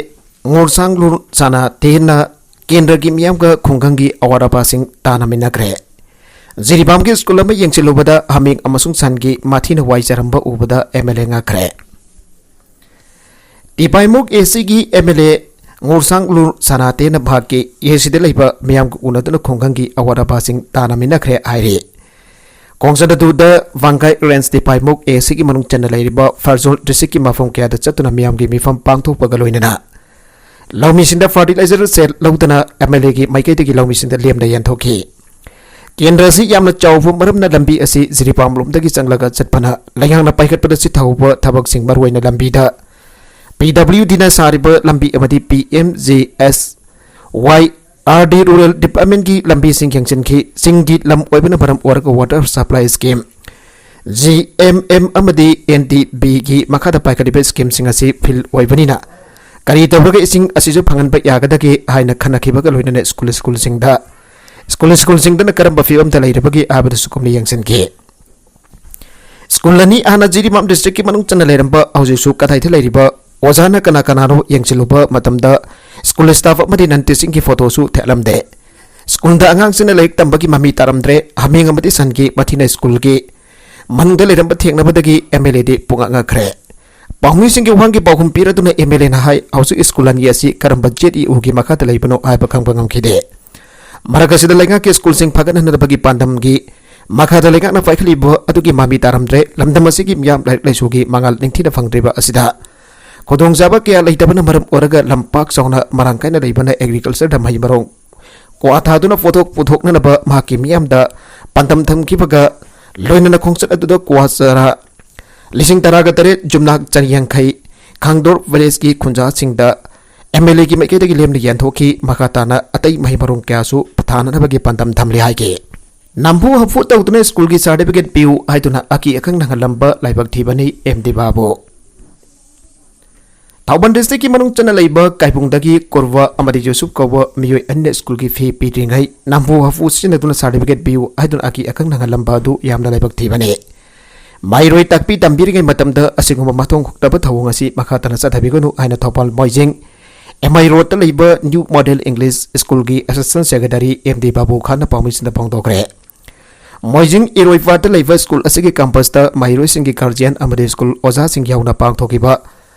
ꯉꯣꯔꯁꯥꯡꯂꯨ ꯁꯅꯥ ꯇꯦꯟꯅ ꯀꯦꯟꯗ꯭ꯔꯒꯤ ꯃꯤꯌꯥꯝꯒ ꯈꯨꯡꯒꯪꯒꯤ ꯑꯋꯥꯠ ꯑꯄꯥꯁꯤꯡ ꯇꯥꯟꯅꯃꯤꯟꯅꯈ꯭ꯔꯦ꯫ ꯖꯤꯔꯤꯕꯥꯝꯒꯤ ꯁ꯭ꯀꯨꯜ ꯑꯃ ꯌꯦꯡꯁꯤꯜꯂꯨꯕꯗ ꯍꯥꯃꯦꯡ ꯑꯃꯁꯨꯡ ꯁꯟꯒꯤ ꯃꯊꯤꯅ ꯋꯥꯏ ꯆꯥꯏꯔꯝꯕ ꯎꯕꯗ ꯑꯦꯝ ꯑꯦꯜ ꯑꯦ ꯉꯛꯈ꯭ꯔꯦ꯫ ꯇꯤꯄꯥꯏꯃꯨꯛ ꯑꯦ ꯁꯤꯒꯤ ꯑꯦꯝ ꯑꯦꯜ ꯑꯦ ꯉꯣꯔꯁꯥꯡꯂꯨ ꯁꯅꯥꯇꯦꯅ ꯃꯍꯥꯛꯀꯤ ꯑꯦ ꯁꯤꯗ ꯂꯩꯕ ꯃꯤꯌꯥꯝꯒ ꯎꯅꯗꯨꯅ ꯈꯨꯡꯒꯪꯒꯤ ꯑꯋꯥꯠ ꯑꯄꯥꯁꯤꯡ ꯇꯥꯟꯅꯃꯤꯟꯅꯈ꯭ꯔꯦ ꯍꯥꯏꯔꯤ꯫ ꯈꯣꯡꯆꯠ ꯑꯗꯨꯗ ꯋꯥꯡꯒꯥꯏ ꯔꯦꯟꯖ ꯇꯤꯄꯥꯏꯃꯨꯛ ꯑꯦ ꯁꯤꯒꯤ ꯃꯅꯨꯡ ꯆꯟꯅ ꯂꯩꯔꯤꯕ ꯐꯔꯖꯣꯜ ꯗꯤꯁꯇ꯭ꯔꯤꯛꯀꯤ ꯃꯐꯝ ꯀꯌꯥꯗ ꯆꯠꯇꯨꯅ ꯃꯤꯌꯥꯝꯒꯤ ꯃꯤꯐꯝ ꯄꯥꯡꯊꯣꯛꯄꯒ ꯂꯣꯏꯅꯅ ꯂꯧꯃꯤꯁꯤꯡꯗ ꯐꯔꯇꯤꯂꯥꯏꯖꯔ ꯁꯦꯜ ꯂꯧꯗꯨꯅ ꯑꯦꯝ ꯑꯦꯜ ꯑꯦꯒꯤ ꯃꯥꯏꯀꯩꯗꯒꯤ ꯂꯧꯃꯤꯁꯤꯡꯗ ꯂꯦꯝꯅ ꯌꯦꯟꯊꯣꯛꯈꯤ꯫ ꯀꯦꯟꯗ꯭ꯔ ꯑꯁꯤ ꯌꯥꯝꯅ ꯆꯥꯎꯕ ꯃꯔꯝꯅ ꯂꯝꯕꯤ ꯑꯁꯤ ꯖꯤꯔꯤꯕꯥꯝ ꯂꯣꯝꯗꯒꯤ ꯆꯪꯂꯒ ꯆꯠꯄꯅ ꯂꯩꯉꯥꯛꯅ ꯄꯥꯏꯈꯠꯄꯗ ꯆꯤꯊꯍꯧꯕ ꯊꯕꯛꯁꯤꯡ, ꯃꯔꯨꯑꯣꯏꯅ ꯂꯝꯕꯤꯗ ꯄꯤ ꯗꯕ꯭ꯂꯤꯎ ꯗꯤꯅ ꯁꯥꯔꯤꯕ ꯂꯝꯕꯤ ꯑꯃꯗꯤ ꯄꯤ ꯑꯦꯝ ꯖꯤ ꯑꯦꯁ ꯋꯥꯏ ꯑꯥꯔ ꯗꯤ ꯔꯨꯔꯦꯜ ꯗꯤꯄꯥꯔꯠꯃꯦꯟꯒꯤ ꯂꯝꯕꯤꯁꯤꯡ ꯌꯦꯡꯁꯤꯟꯈꯤ꯫ ꯆꯤꯡꯒꯤ ꯂꯝ ꯑꯣꯏꯕꯅ ꯃꯔꯝ ꯑꯣꯏꯔꯒ water supply scheme, G M M ꯑꯃꯗꯤ ꯑꯦꯟ ꯗꯤ ꯕꯤꯒꯤ ꯃꯈꯥꯗ ꯄꯥꯏꯈꯠꯂꯤꯕ ꯁ꯭ꯀꯤꯝꯁꯤꯡ ꯑꯁꯤ ꯐꯦꯜ ꯑꯣꯏꯕꯅꯤꯅ ꯀꯔꯤ ꯇꯧꯔꯒ ꯏꯁꯤꯡ ꯑꯁꯤꯁꯨ ꯐꯪꯍꯟꯕ ꯌꯥꯒꯗꯒꯦ ꯍꯥꯏꯅ ꯈꯟꯅꯈꯤꯕꯒ ꯂꯣꯏꯅꯅ ꯁ꯭ꯀꯨꯜ ꯁ꯭ꯀꯨꯜꯁꯤꯡꯗ, ꯁ꯭ꯀꯨꯜ ꯁ꯭ꯀꯨꯜꯁꯤꯡꯗꯅ ꯀꯔꯝꯕ ꯐꯤꯕꯝꯗ ꯂꯩꯔꯕꯒꯦ ꯍꯥꯏꯕꯗꯨꯁꯨ ꯀꯨꯞꯅ ꯌꯦꯡꯁꯤꯟꯈꯤ꯫ ꯁ꯭ꯀꯨꯜ ꯁ꯭ꯀꯨꯜ ꯑꯅꯤ ꯍꯥꯟꯅ ꯖꯤꯔꯤꯕꯥꯝ ꯗꯤꯁꯇ꯭ꯔꯤꯛꯀꯤ ꯃꯅꯨꯡ ꯆꯟꯅ ꯂꯩꯔꯝꯕ, ꯍꯧꯖꯤꯛꯁꯨ ꯀꯗꯥꯏꯗ ꯂꯩꯔꯤꯕ ꯑꯣꯖꯥꯅ ꯀꯅꯥ ꯀꯅꯥꯅꯣ ꯌꯦꯡꯁꯤꯜꯂꯨꯕ ꯃꯇꯝꯗ ꯁ꯭ꯀꯨꯜ ꯁ꯭ꯇꯥꯐ ꯑꯃꯗꯤ ꯅꯟ ꯇꯤꯆꯤꯡꯒꯤ ꯐꯣꯇꯣꯁꯨ ꯊꯦꯠꯂꯝꯗꯦ꯫ ꯁ꯭ꯀꯨꯜꯗ ꯑꯉꯥꯡꯁꯤꯡꯅ ꯂꯥꯏꯔꯤꯛ ꯇꯝꯕꯒꯤ ꯃꯃꯤ ꯇꯥꯔꯝꯗ꯭ꯔꯦ꯫ ꯍꯥꯃꯦꯡ ꯑꯃꯗꯤ ꯁꯟꯒꯤ ꯃꯊꯤꯅ ꯁ꯭ꯀꯨꯜꯒꯤ ꯃꯅꯨꯡꯗ ꯂꯩꯔꯝꯕ ꯊꯦꯡꯅꯕꯗꯒꯤ ꯑꯦꯝ ꯑꯦꯜ ꯑꯦꯗꯤ ꯄꯨꯡꯉꯛ ꯉꯛꯈ꯭ꯔꯦ꯫ ꯄꯥꯎꯃꯤꯁꯤꯡꯒꯤ ꯋꯥꯍꯪꯒꯤ ꯄꯥꯎꯈꯨꯝ ꯄꯤꯔꯗꯨꯅ ꯑꯦꯝ ꯑꯦꯜ ꯑꯦꯅ ꯍꯥꯏ, ꯍꯧꯖꯤꯛ ꯁ꯭ꯀꯨꯜ ꯑꯅꯤ ꯑꯁꯤ ꯀꯔꯝꯕ ꯖꯦꯠ ꯏ ꯎꯒꯤ ꯃꯈꯥꯗ ꯂꯩꯕꯅꯣ ꯍꯥꯏꯕ ꯈꯪꯕ ꯉꯝꯈꯤꯗꯦ꯫ ꯃꯔꯛ ꯑꯁꯤꯗ ꯂꯩꯉꯥꯛꯀꯤ ꯁ꯭ꯀꯨꯜꯁꯤꯡ ꯐꯒꯠꯍꯟꯅꯕꯒꯤ ꯄꯥꯟꯗꯝꯒꯤ ꯃꯈꯥꯗ ꯂꯩꯉꯥꯛꯅ ꯄꯥꯏꯈꯠꯂꯤꯕ ꯑꯗꯨꯒꯤ ꯃꯃꯤ ꯇꯥꯔꯝꯗ꯭ꯔꯦ꯫ ꯂꯝꯗꯝ ꯑꯁꯤꯒꯤ ꯃꯤꯌꯥꯝ ꯂꯥꯏꯔꯤꯛ ꯂꯥꯏꯁꯨꯒꯤ ꯃꯉꯥꯜ ꯅꯤꯡꯊꯤꯅ ꯐꯪꯗ꯭ꯔꯤꯕ ꯑꯁꯤꯗ ꯈꯨꯗꯣꯡꯆꯥꯕ ꯀꯌꯥ ꯂꯩꯇꯕꯅ ꯃꯔꯝ ꯑꯣꯏꯔꯒ ꯂꯝꯄꯥꯛ ꯆꯥꯎꯅ ꯃꯔꯥꯡ ꯀꯥꯏꯅ ꯂꯩꯕꯅ ꯑꯦꯒ꯭ꯔꯤꯀꯜꯆꯔꯗ ꯃꯍꯩ ꯃꯔꯣꯡ ꯀ꯭ꯋꯥ ꯊꯥꯗꯨꯅ ꯄꯣꯠꯊꯣꯛ ꯄꯨꯊꯣꯛꯅꯅꯕ ꯃꯍꯥꯛꯀꯤ ꯃꯤꯌꯥꯝꯗ ꯄꯥꯟꯗꯝ ꯊꯝꯈꯤꯕꯒ ꯂꯣꯏꯅꯅ ꯈꯣꯡꯆꯠ ꯑꯗꯨꯗ ꯀ꯭ꯋꯥ ꯆꯔꯥ ꯂꯤꯁꯤꯡ ꯇꯔꯥꯒ ꯇꯔꯦꯠ ꯌꯨꯝꯅꯥꯛ ꯆꯅꯤ ꯌꯥꯡꯈꯩ ꯈꯥꯡꯗꯣꯔ ꯚꯤꯂꯦꯖꯀꯤ ꯈꯨꯟꯖꯥꯁꯤꯡꯗ ꯑꯦꯝ ꯑꯦꯜ ꯑꯦꯒꯤ ꯃꯥꯏꯀꯩꯗꯒꯤ ꯂꯦꯝꯅ ꯌꯦꯟꯊꯣꯛꯈꯤ꯫ ꯃꯈꯥ ꯇꯥꯅ ꯑꯇꯩ ꯃꯍꯩ ꯃꯔꯣꯡ ꯀꯌꯥꯁꯨ ꯊꯥꯅꯅꯕꯒꯤ ꯄꯥꯟꯗꯝ ꯊꯝꯂꯤ ꯍꯥꯏꯈꯤ꯫ ꯅꯝꯐꯨ ꯍꯥꯐꯨ ꯇꯧꯗꯨꯅ ꯁ꯭ꯀꯨꯜꯒꯤ ꯁꯥꯔꯇꯤꯐꯤꯀꯦꯠ ꯄꯤꯌꯨ ꯍꯥꯏꯗꯨꯅ ꯑꯀꯤ ꯑꯈꯪ ꯅꯪꯍꯜꯂꯝꯕ ꯂꯥꯏꯕꯛ ꯊꯤꯕꯅꯤ ꯑꯦꯝ ꯗꯤ ꯕꯥꯕꯨ꯫ ꯊꯧꯕꯥꯜ ꯗꯤꯁꯇ꯭ꯔꯤꯛꯀꯤ ꯃꯅꯨꯡ ꯆꯟꯅ ꯂꯩꯕ ꯀꯥꯏꯕꯨꯡꯗꯒꯤ ꯀꯨꯔꯕ ꯑꯃꯗꯤ ꯌꯨꯁꯨꯞ ꯀꯧꯕ ꯃꯤꯑꯣꯏ ꯑꯅꯤꯅ ꯁ꯭ꯀꯨꯜꯒꯤ ꯐꯤ ꯄꯤꯗ꯭ꯔꯤꯉꯩ ꯅꯝꯐꯨ ꯍꯥꯐꯨ ꯁꯤꯖꯤꯟꯅꯗꯨꯅ ꯁꯥꯔꯇꯤꯐꯤꯀꯦꯠ ꯄꯤꯌꯨ ꯍꯥꯏꯗꯨꯅ ꯑꯀꯤ ꯑꯈꯪ ꯅꯪꯍꯜꯂꯝꯕ ꯑꯗꯨ ꯌꯥꯝꯅ ꯂꯥꯏꯕꯛ ꯊꯤꯕꯅꯤ꯫ ꯃꯍꯩꯔꯣꯏ ꯇꯥꯛꯄꯤ ꯇꯝꯕꯤꯔꯤꯉꯩ ꯃꯇꯝꯗ ꯑꯁꯤꯒꯨꯝꯕ ꯃꯊꯣꯡ ꯍꯨꯛꯇꯕ ꯊꯧꯑꯣꯡ ꯑꯁꯤ ꯃꯈꯥ ꯇꯥꯅ ꯆꯠꯊꯕꯤꯒꯅꯨ ꯍꯥꯏꯅ ꯊꯧꯕꯥꯜ ꯃꯣꯏꯖꯤꯡ ꯑꯦꯝ ꯑꯥꯏ ꯔꯣꯗꯇ ꯂꯩꯕ ꯅ꯭ꯌꯨ ꯃꯣꯗꯦꯜ ꯏꯪꯂꯤꯁ ꯁ꯭ꯀꯨꯜꯒꯤ ꯑꯦꯁꯤꯁꯇꯦꯟꯠ ꯁꯦꯀ꯭ꯔꯦꯇꯔꯤ ꯑꯦꯝ ꯗꯤ ꯕꯥꯕꯨ ꯈꯥꯟꯅ ꯄꯥꯎꯃꯤꯁꯤꯡꯗ ꯐꯣꯡꯗꯣꯛꯈ꯭ꯔꯦ꯫ ꯃꯣꯏꯖꯤꯡ ꯏꯔꯣꯏꯄꯥꯠꯇ ꯂꯩꯕ ꯁ꯭ꯀꯨꯜ ꯑꯁꯤꯒꯤ ꯀꯦꯝꯄꯁꯇ ꯃꯍꯩꯔꯣꯏꯁꯤꯡꯒꯤ ꯒꯥꯔꯖꯤꯌꯥꯟ ꯑꯃꯗꯤ ꯁ꯭ꯀꯨꯜ ꯑꯣꯖꯥꯁꯤꯡ ꯌꯥꯎꯅ ꯄꯥꯡꯊꯣꯛꯈꯤꯕ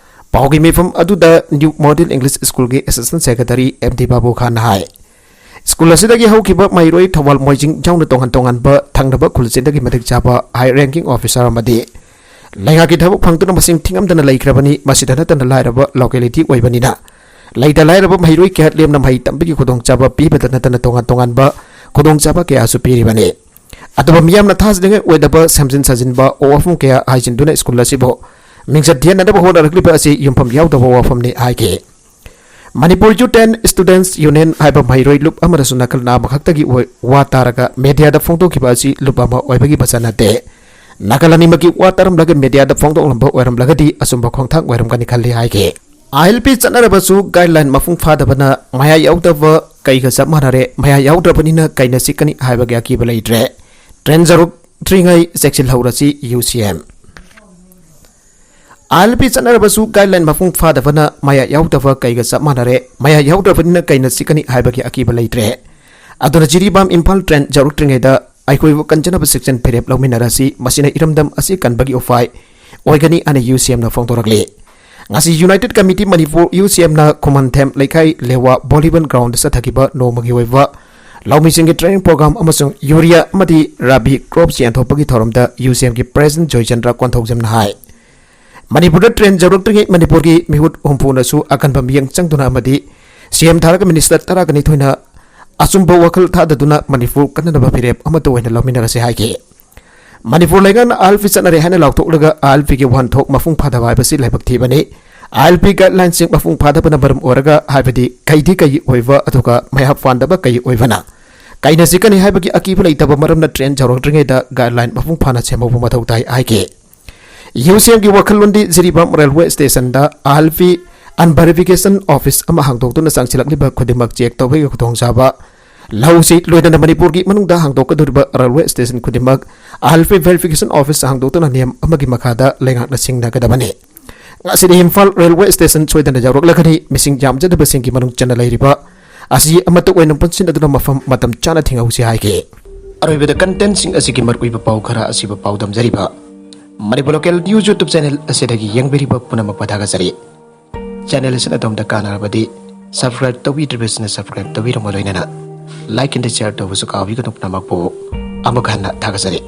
ꯄꯥꯎꯒꯤ ꯃꯤꯐꯝ ꯑꯗꯨꯗ ꯅ꯭ꯌꯨ ꯃꯣꯗꯦꯜ ꯏꯪꯂꯤꯁ ꯁ꯭ꯀꯨꯜꯒꯤ ꯑꯦꯁꯤꯁꯇꯦꯟꯠ ꯁꯦꯀ꯭ꯔꯦꯇꯔꯤ ꯑꯦꯝ ꯗꯤ ꯕꯥꯕꯨ ꯈꯥꯟꯅ ꯍꯥꯏ, ꯁ꯭ꯀꯨꯜ ꯑꯁꯤꯗꯒꯤ ꯍꯧꯈꯤꯕ ꯃꯍꯩꯔꯣꯏ ꯊꯧꯕꯥꯜ ꯃꯣꯏꯖꯤꯡ ꯌꯥꯎꯅ ꯇꯣꯉꯥꯟ ꯇꯣꯉꯥꯟꯕ ꯊꯪꯅꯕ ꯈꯨꯜꯁꯤꯡꯗꯒꯤ ꯃꯇꯤꯛ ꯆꯥꯕ ꯍꯥꯏ ꯔꯦꯡꯀꯤꯡ ꯑꯣꯐꯤꯁꯥꯔ ꯑꯃꯗꯤ ꯂꯩꯉꯥꯛꯀꯤ ꯊꯕꯛ ꯐꯪꯗꯨꯅ ꯃꯁꯤꯡ ꯊꯤꯉꯝꯗꯅ ꯂꯩꯈ꯭ꯔꯕꯅꯤ꯫ ꯃꯁꯤꯗ ꯅꯠꯇꯅ ꯂꯥꯏꯔꯕ ꯂꯣꯀꯦꯂꯤꯇꯤ ꯑꯣꯏꯕꯅꯤꯅ ꯂꯩꯇ ꯂꯥꯏꯔꯕ ꯃꯍꯩꯔꯣꯏ ꯀꯌꯥ ꯂꯦꯝꯅ ꯃꯍꯩ ꯇꯝꯕꯒꯤ ꯈꯨꯗꯣꯡꯆꯥꯕ ꯄꯤꯕꯗ ꯅꯠꯇꯅ ꯇꯣꯉꯥꯟ ꯇꯣꯉꯥꯟꯕ ꯈꯨꯗꯣꯡꯆꯥꯕ ꯀꯌꯥꯁꯨ ꯄꯤꯔꯤꯕꯅꯤ꯫ ꯑꯗꯨꯒ ꯃꯤꯌꯥꯝꯅ ꯊꯥꯖꯅꯤꯡꯉꯥꯏ ꯑꯣꯏꯗꯕ ꯁꯦꯝꯖꯤꯟ ꯁꯥꯖꯤꯟꯕ ꯋꯥꯐꯝ ꯀꯌꯥ ꯍꯥꯏꯖꯤꯟꯗꯨꯅ ꯁ꯭ꯀꯨꯜ ꯑꯁꯤꯕꯨ ꯃꯤꯡꯆꯠ ꯊꯤꯍꯟꯅꯕ ꯍꯣꯠꯅꯔꯛꯂꯤꯕ ꯑꯁꯤ ꯌꯨꯝꯐꯝ ꯌꯥꯎꯗꯕ ꯋꯥꯐꯝꯅꯤ ꯍꯥꯏꯈꯤ꯫ ꯃꯅꯤꯄꯨꯔ ꯌꯨꯠ ꯑꯦꯟ ꯁ꯭ꯇꯨꯗꯦꯟꯠꯁ ꯌꯨꯅꯤꯌꯟ ꯍꯥꯏꯕ ꯃꯍꯩꯔꯣꯏ ꯂꯨꯞ ꯑꯃꯗꯁꯨ ꯅꯥꯀꯜ ꯅꯥꯝꯃ ꯈꯛꯇꯒꯤ ꯑꯣꯏ-, ꯋꯥ ꯇꯥꯔꯒ ꯃꯦꯗꯤꯌꯥꯗ ꯐꯣꯡꯗꯣꯛꯈꯤꯕ ꯑꯁꯤ ꯂꯨꯞ ꯑꯃ ꯑꯣꯏꯕꯒꯤ ꯃꯆꯠ ꯅꯠꯇꯦ꯫ ꯅꯥꯀꯜ ꯑꯅꯤꯃꯛꯀꯤ ꯋꯥ ꯇꯥꯔꯝꯂꯒ ꯃꯦꯗꯤꯌꯥꯗ ꯐꯣꯡꯗꯣꯛꯂꯝꯕ ꯑꯣꯏꯔꯝꯂꯒꯗꯤ ꯑꯆꯨꯝꯕ ꯈꯣꯡꯊꯥꯡ ꯑꯣꯏꯔꯝꯒꯅꯤ ꯈꯜꯂꯤ ꯍꯥꯏꯈꯤ꯫ ꯑꯥꯏ ꯑꯦꯜ ꯄꯤ ꯆꯠꯅꯔꯕꯁꯨ ꯒꯥꯏꯗꯂꯥꯏꯟ ꯃꯄꯨꯡ ꯐꯥꯗꯕꯅ ꯃꯌꯥ ꯌꯥꯎꯗꯕ ꯀꯩꯒ ꯆꯞ ꯃꯥꯟꯅꯔꯦ꯫ ꯃꯌꯥ ꯌꯥꯎꯗ꯭ꯔꯕꯅꯤꯅ ꯀꯩꯅ ꯆꯤꯛꯀꯅꯤ ꯍꯥꯏꯕꯒꯤ ꯑꯀꯤꯕ ꯂꯩꯇ꯭ꯔꯦ꯫ ꯇ꯭ꯔꯦꯟ ꯁꯔꯨꯛ ꯇ꯭ꯔꯤꯉꯩ ꯆꯦꯛꯁꯤꯜꯍꯧꯔꯁꯤ ꯌꯨ ꯁꯤ ꯑꯦꯝ꯫ ꯑꯥꯏ ꯑꯦꯜ ꯄꯤ ꯆꯠꯅꯔꯕꯁꯨ ꯒꯥꯏꯗꯂꯥꯏꯟ ꯃꯄꯨꯡ ꯐꯥꯗꯕꯅ ꯃꯌꯥ ꯌꯥꯎꯗꯕ ꯀꯩꯒ ꯆꯞ ꯃꯥꯟꯅꯔꯦ꯫ ꯃꯌꯥ ꯌꯥꯎꯗ꯭ꯔꯕꯅꯤꯅ ꯀꯩꯅ ꯆꯤꯛꯀꯅꯤ ꯍꯥꯏꯕꯒꯤ ꯑꯀꯤꯕ ꯂꯩꯇ꯭ꯔꯦ꯫ ꯑꯗꯨꯅ ꯖꯤꯔꯤꯕꯥꯝ ꯏꯝꯐꯥꯜ ꯇ꯭ꯔꯦꯟ ꯌꯧꯔꯛꯇ꯭ꯔꯤꯉꯩꯗ ꯑꯩꯈꯣꯏꯕꯨ ꯀꯟꯖꯅꯕ ꯆꯦꯛꯁꯤꯟ ꯐꯤꯔꯦꯞ ꯂꯧꯃꯤꯟꯅꯔꯁꯤ꯫ ꯃꯁꯤꯅ ꯏꯔꯝꯗꯝ ꯑꯁꯤ ꯀꯟꯕꯒꯤ ꯎꯄꯥꯏ ꯑꯣꯏꯒꯅꯤ ꯍꯥꯏꯅ ꯌꯨ ꯁꯤ ꯑꯦꯝꯅ ꯐꯣꯡꯗꯣꯔꯛꯂꯤ꯫ ꯉꯁꯤ ꯌꯨꯅꯥꯏꯇꯦꯗ ꯀꯃꯤꯇꯤ ꯃꯅꯤꯄꯨꯔ ꯌꯨ ꯁꯤ ꯑꯦꯝꯅ ꯈꯨꯃꯟꯊꯦꯝ ꯂꯩꯀꯥꯏ ꯂꯦꯋꯥ ꯚꯣꯂꯤꯕꯣꯜ ꯒ꯭ꯔꯥꯎꯟꯗ ꯆꯠꯊꯈꯤꯕ ꯅꯣꯡꯃꯒꯤ ꯑꯣꯏꯕ ꯂꯧꯃꯤꯁꯤꯡꯒꯤ ꯇ꯭ꯔꯦꯅꯤꯡ ꯄ꯭ꯔꯣꯒ꯭ꯔꯥꯝ ꯑꯃꯁꯨꯡ ꯌꯨꯔꯤꯌꯥ ꯑꯃꯗꯤ ꯔꯥꯕꯤ ꯀ꯭ꯔꯣꯞꯁ ꯌꯦꯟꯊꯣꯛꯄꯒꯤ ꯊꯧꯔꯝꯗ ꯌꯨ ꯁꯤ ꯑꯦꯝꯒꯤ ꯄ꯭ꯔꯦꯁꯤꯗꯦꯟꯠ ꯖꯣꯏꯆꯟꯗ꯭ꯔ ꯀꯣꯟꯊꯧꯖꯝꯅ ꯍꯥꯏ꯫ ꯃꯅꯤꯄꯨꯔꯗ ꯇ꯭ꯔꯦꯟ ꯌꯧꯔꯛꯇ꯭ꯔꯤꯉꯩ ꯃꯅꯤꯄꯨꯔꯒꯤ ꯃꯤꯍꯨꯠ ꯍꯨꯝꯐꯨꯅꯁꯨ ꯑꯀꯟꯕ ꯃꯤꯠꯌꯦꯡ ꯆꯪꯗꯨꯅ ꯑꯃꯗꯤ ꯁꯤ ꯑꯦꯝ ꯊꯥꯔꯒ ꯃꯤꯅꯤꯁꯇꯔ ꯇꯔꯥꯒ ꯅꯤꯊꯣꯏꯅ ꯑꯆꯨꯝꯕ ꯋꯥꯈꯜ ꯊꯥꯗꯗꯨꯅ ꯃꯅꯤꯄꯨꯔ ꯀꯟꯅꯅꯕ ꯐꯤꯔꯦꯞ ꯑꯃꯠꯇ ꯑꯣꯏꯅ ꯂꯧꯃꯤꯟꯅꯔꯁꯤ ꯍꯥꯏꯈꯤ꯫ ꯃꯅꯤꯄꯨꯔ ꯂꯩꯉꯥꯛꯅ ꯑꯥꯏ ꯑꯦꯜ ꯄꯤ ꯆꯠꯅꯔꯦ ꯍꯥꯏꯅ ꯂꯥꯎꯊꯣꯛꯂꯒ ꯑꯥꯏ ꯑꯦꯜ ꯄꯤꯒꯤ ꯋꯥꯍꯟꯊꯣꯛ ꯃꯄꯨꯡ ꯐꯥꯗꯕ ꯍꯥꯏꯕꯁꯤ ꯂꯥꯏꯕꯛ ꯊꯤꯕꯅꯤ꯫ ꯑꯥꯏ ꯑꯦꯜ ꯄꯤ ꯒꯥꯏꯗꯂꯥꯏꯟꯁꯤꯡ ꯃꯄꯨꯡ ꯐꯥꯗꯕꯅ ꯃꯔꯝ ꯑꯣꯏꯔꯒ ꯍꯥꯏꯕꯗꯤ ꯀꯩꯗꯤ ꯀꯩ ꯑꯣꯏꯕ ꯑꯗꯨꯒ ꯃꯌꯥ ꯐꯥꯟꯗꯕ ꯀꯩ ꯑꯣꯏꯕꯅ ꯀꯩꯅ ꯆꯤꯛꯀꯅꯤ ꯍꯥꯏꯕꯒꯤ ꯑꯀꯤꯕ ꯂꯩꯇꯕ ꯃꯔꯝꯅ ꯇ꯭ꯔꯦꯟ ꯌꯧꯔꯛꯇ꯭ꯔꯤꯉꯩꯗ ꯒꯥꯏꯗꯂꯥꯏꯟ ꯃꯄꯨꯡ ꯐꯥꯅ ꯁꯦꯝꯍꯧꯕ ꯃꯊꯧ ꯇꯥꯏ ꯍꯥꯏꯈꯤ꯫ ꯌꯨ ꯁꯤ ꯑꯦꯝꯒꯤ ꯋꯥꯈꯜꯂꯣꯟꯗꯤ ꯖꯤꯔꯤꯕꯥꯝ ꯔꯦꯜꯋꯦ ꯁ꯭ꯇꯦꯁꯟꯗ ꯑꯥꯏ ꯑꯦꯜ ꯄꯤ ꯑꯟꯚꯦꯔꯤꯐꯤꯀꯦꯁꯟ ꯑꯣꯐꯤꯁ ꯑꯃ ꯍꯥꯡꯗꯣꯛꯇꯨꯅ ꯆꯪꯁꯤꯜꯂꯛꯂꯤꯕ ꯈꯨꯗꯤꯡꯃꯛ ꯆꯦꯛ ꯇꯧꯕꯒꯤ ꯈꯨꯗꯣꯡꯆꯥꯕ ꯂꯧꯁꯤ꯫ ꯂꯣꯏꯅꯅ ꯃꯅꯤꯄꯨꯔꯒꯤ ꯃꯅꯨꯡꯗ ꯍꯥꯡꯗꯣꯛꯀꯗꯧꯔꯤꯕ ꯔꯦꯜꯋꯦ ꯁ꯭ꯇꯦꯁꯟ ꯈꯨꯗꯤꯡꯃꯛ ꯑꯥꯏ ꯑꯦꯜ ꯄꯤ ꯚꯦꯔꯤꯐꯤꯀꯦꯁꯟ ꯑꯣꯐꯤꯁ ꯍꯥꯡꯗꯣꯛꯇꯨꯅ ꯅꯤꯌꯝ ꯑꯃꯒꯤ ꯃꯈꯥꯗ ꯂꯩꯉꯥꯛꯅ ꯁꯤꯡꯅꯒꯗꯕꯅꯤ꯫ ꯉꯁꯤꯗꯤ ꯏꯝꯐꯥꯜ ꯔꯦꯜꯋꯦ ꯁ꯭ꯇꯦꯁꯟ ꯁꯣꯏꯗꯅ ꯌꯧꯔꯛꯂꯒꯅꯤ꯫ ꯃꯤꯁꯤꯡ ꯌꯥꯝꯖꯗꯕꯁꯤꯡꯒꯤ ꯃꯅꯨꯡ ꯆꯟꯅ ꯂꯩꯔꯤꯕ ꯑꯁꯤ ꯑꯃꯠꯇ ꯑꯣꯏꯅ ꯄꯨꯟꯁꯤꯟꯅꯗꯨꯅ ꯃꯐꯝ ꯃꯇꯝ ꯆꯥꯅ ꯊꯤꯡꯍꯧꯁꯤ ꯍꯥꯏꯈꯤ꯫ ꯑꯔꯣꯏꯕꯗ ꯀꯟꯇꯦꯟꯁꯤꯡ ꯑꯁꯤꯒꯤ ꯃꯔꯨꯑꯣꯏꯕ ꯄꯥꯎ ꯈꯔ ꯑꯁꯤꯕꯨ ꯄꯥꯎꯗꯝꯖꯔꯤꯕ Manipur local news YouTube channel ꯑꯁꯤꯗꯒꯤ ꯌꯦꯡꯕꯤꯔꯤꯕ ꯄꯨꯝꯅꯃꯛꯄꯨ ꯊꯥꯒꯠꯆꯔꯤ꯫ ꯆꯦꯅꯦꯜ ꯑꯁꯤꯅ ꯑꯗꯣꯝꯗ ꯀꯥꯟꯅꯔꯕꯗꯤ ꯁꯕꯁꯀ꯭ꯔꯥꯏꯕ ꯇꯧꯕꯤꯗ꯭ꯔꯤꯕꯁꯤꯡꯅ ꯁꯕꯁꯀ꯭ꯔꯥꯏꯕ ꯇꯧꯕꯤꯔꯝꯕ ꯂꯣꯏꯅꯅ ꯂꯥꯏꯛ ꯑꯦꯟ ꯁꯤꯌꯔ ꯇꯧꯕꯁꯨ ꯀꯥꯎꯕꯤꯒꯅꯨ꯫ ꯄꯨꯝꯅꯃꯛꯄꯨ ꯑꯃꯨꯛ ꯍꯟꯅ ꯊꯥꯒꯠꯆꯔꯤ꯫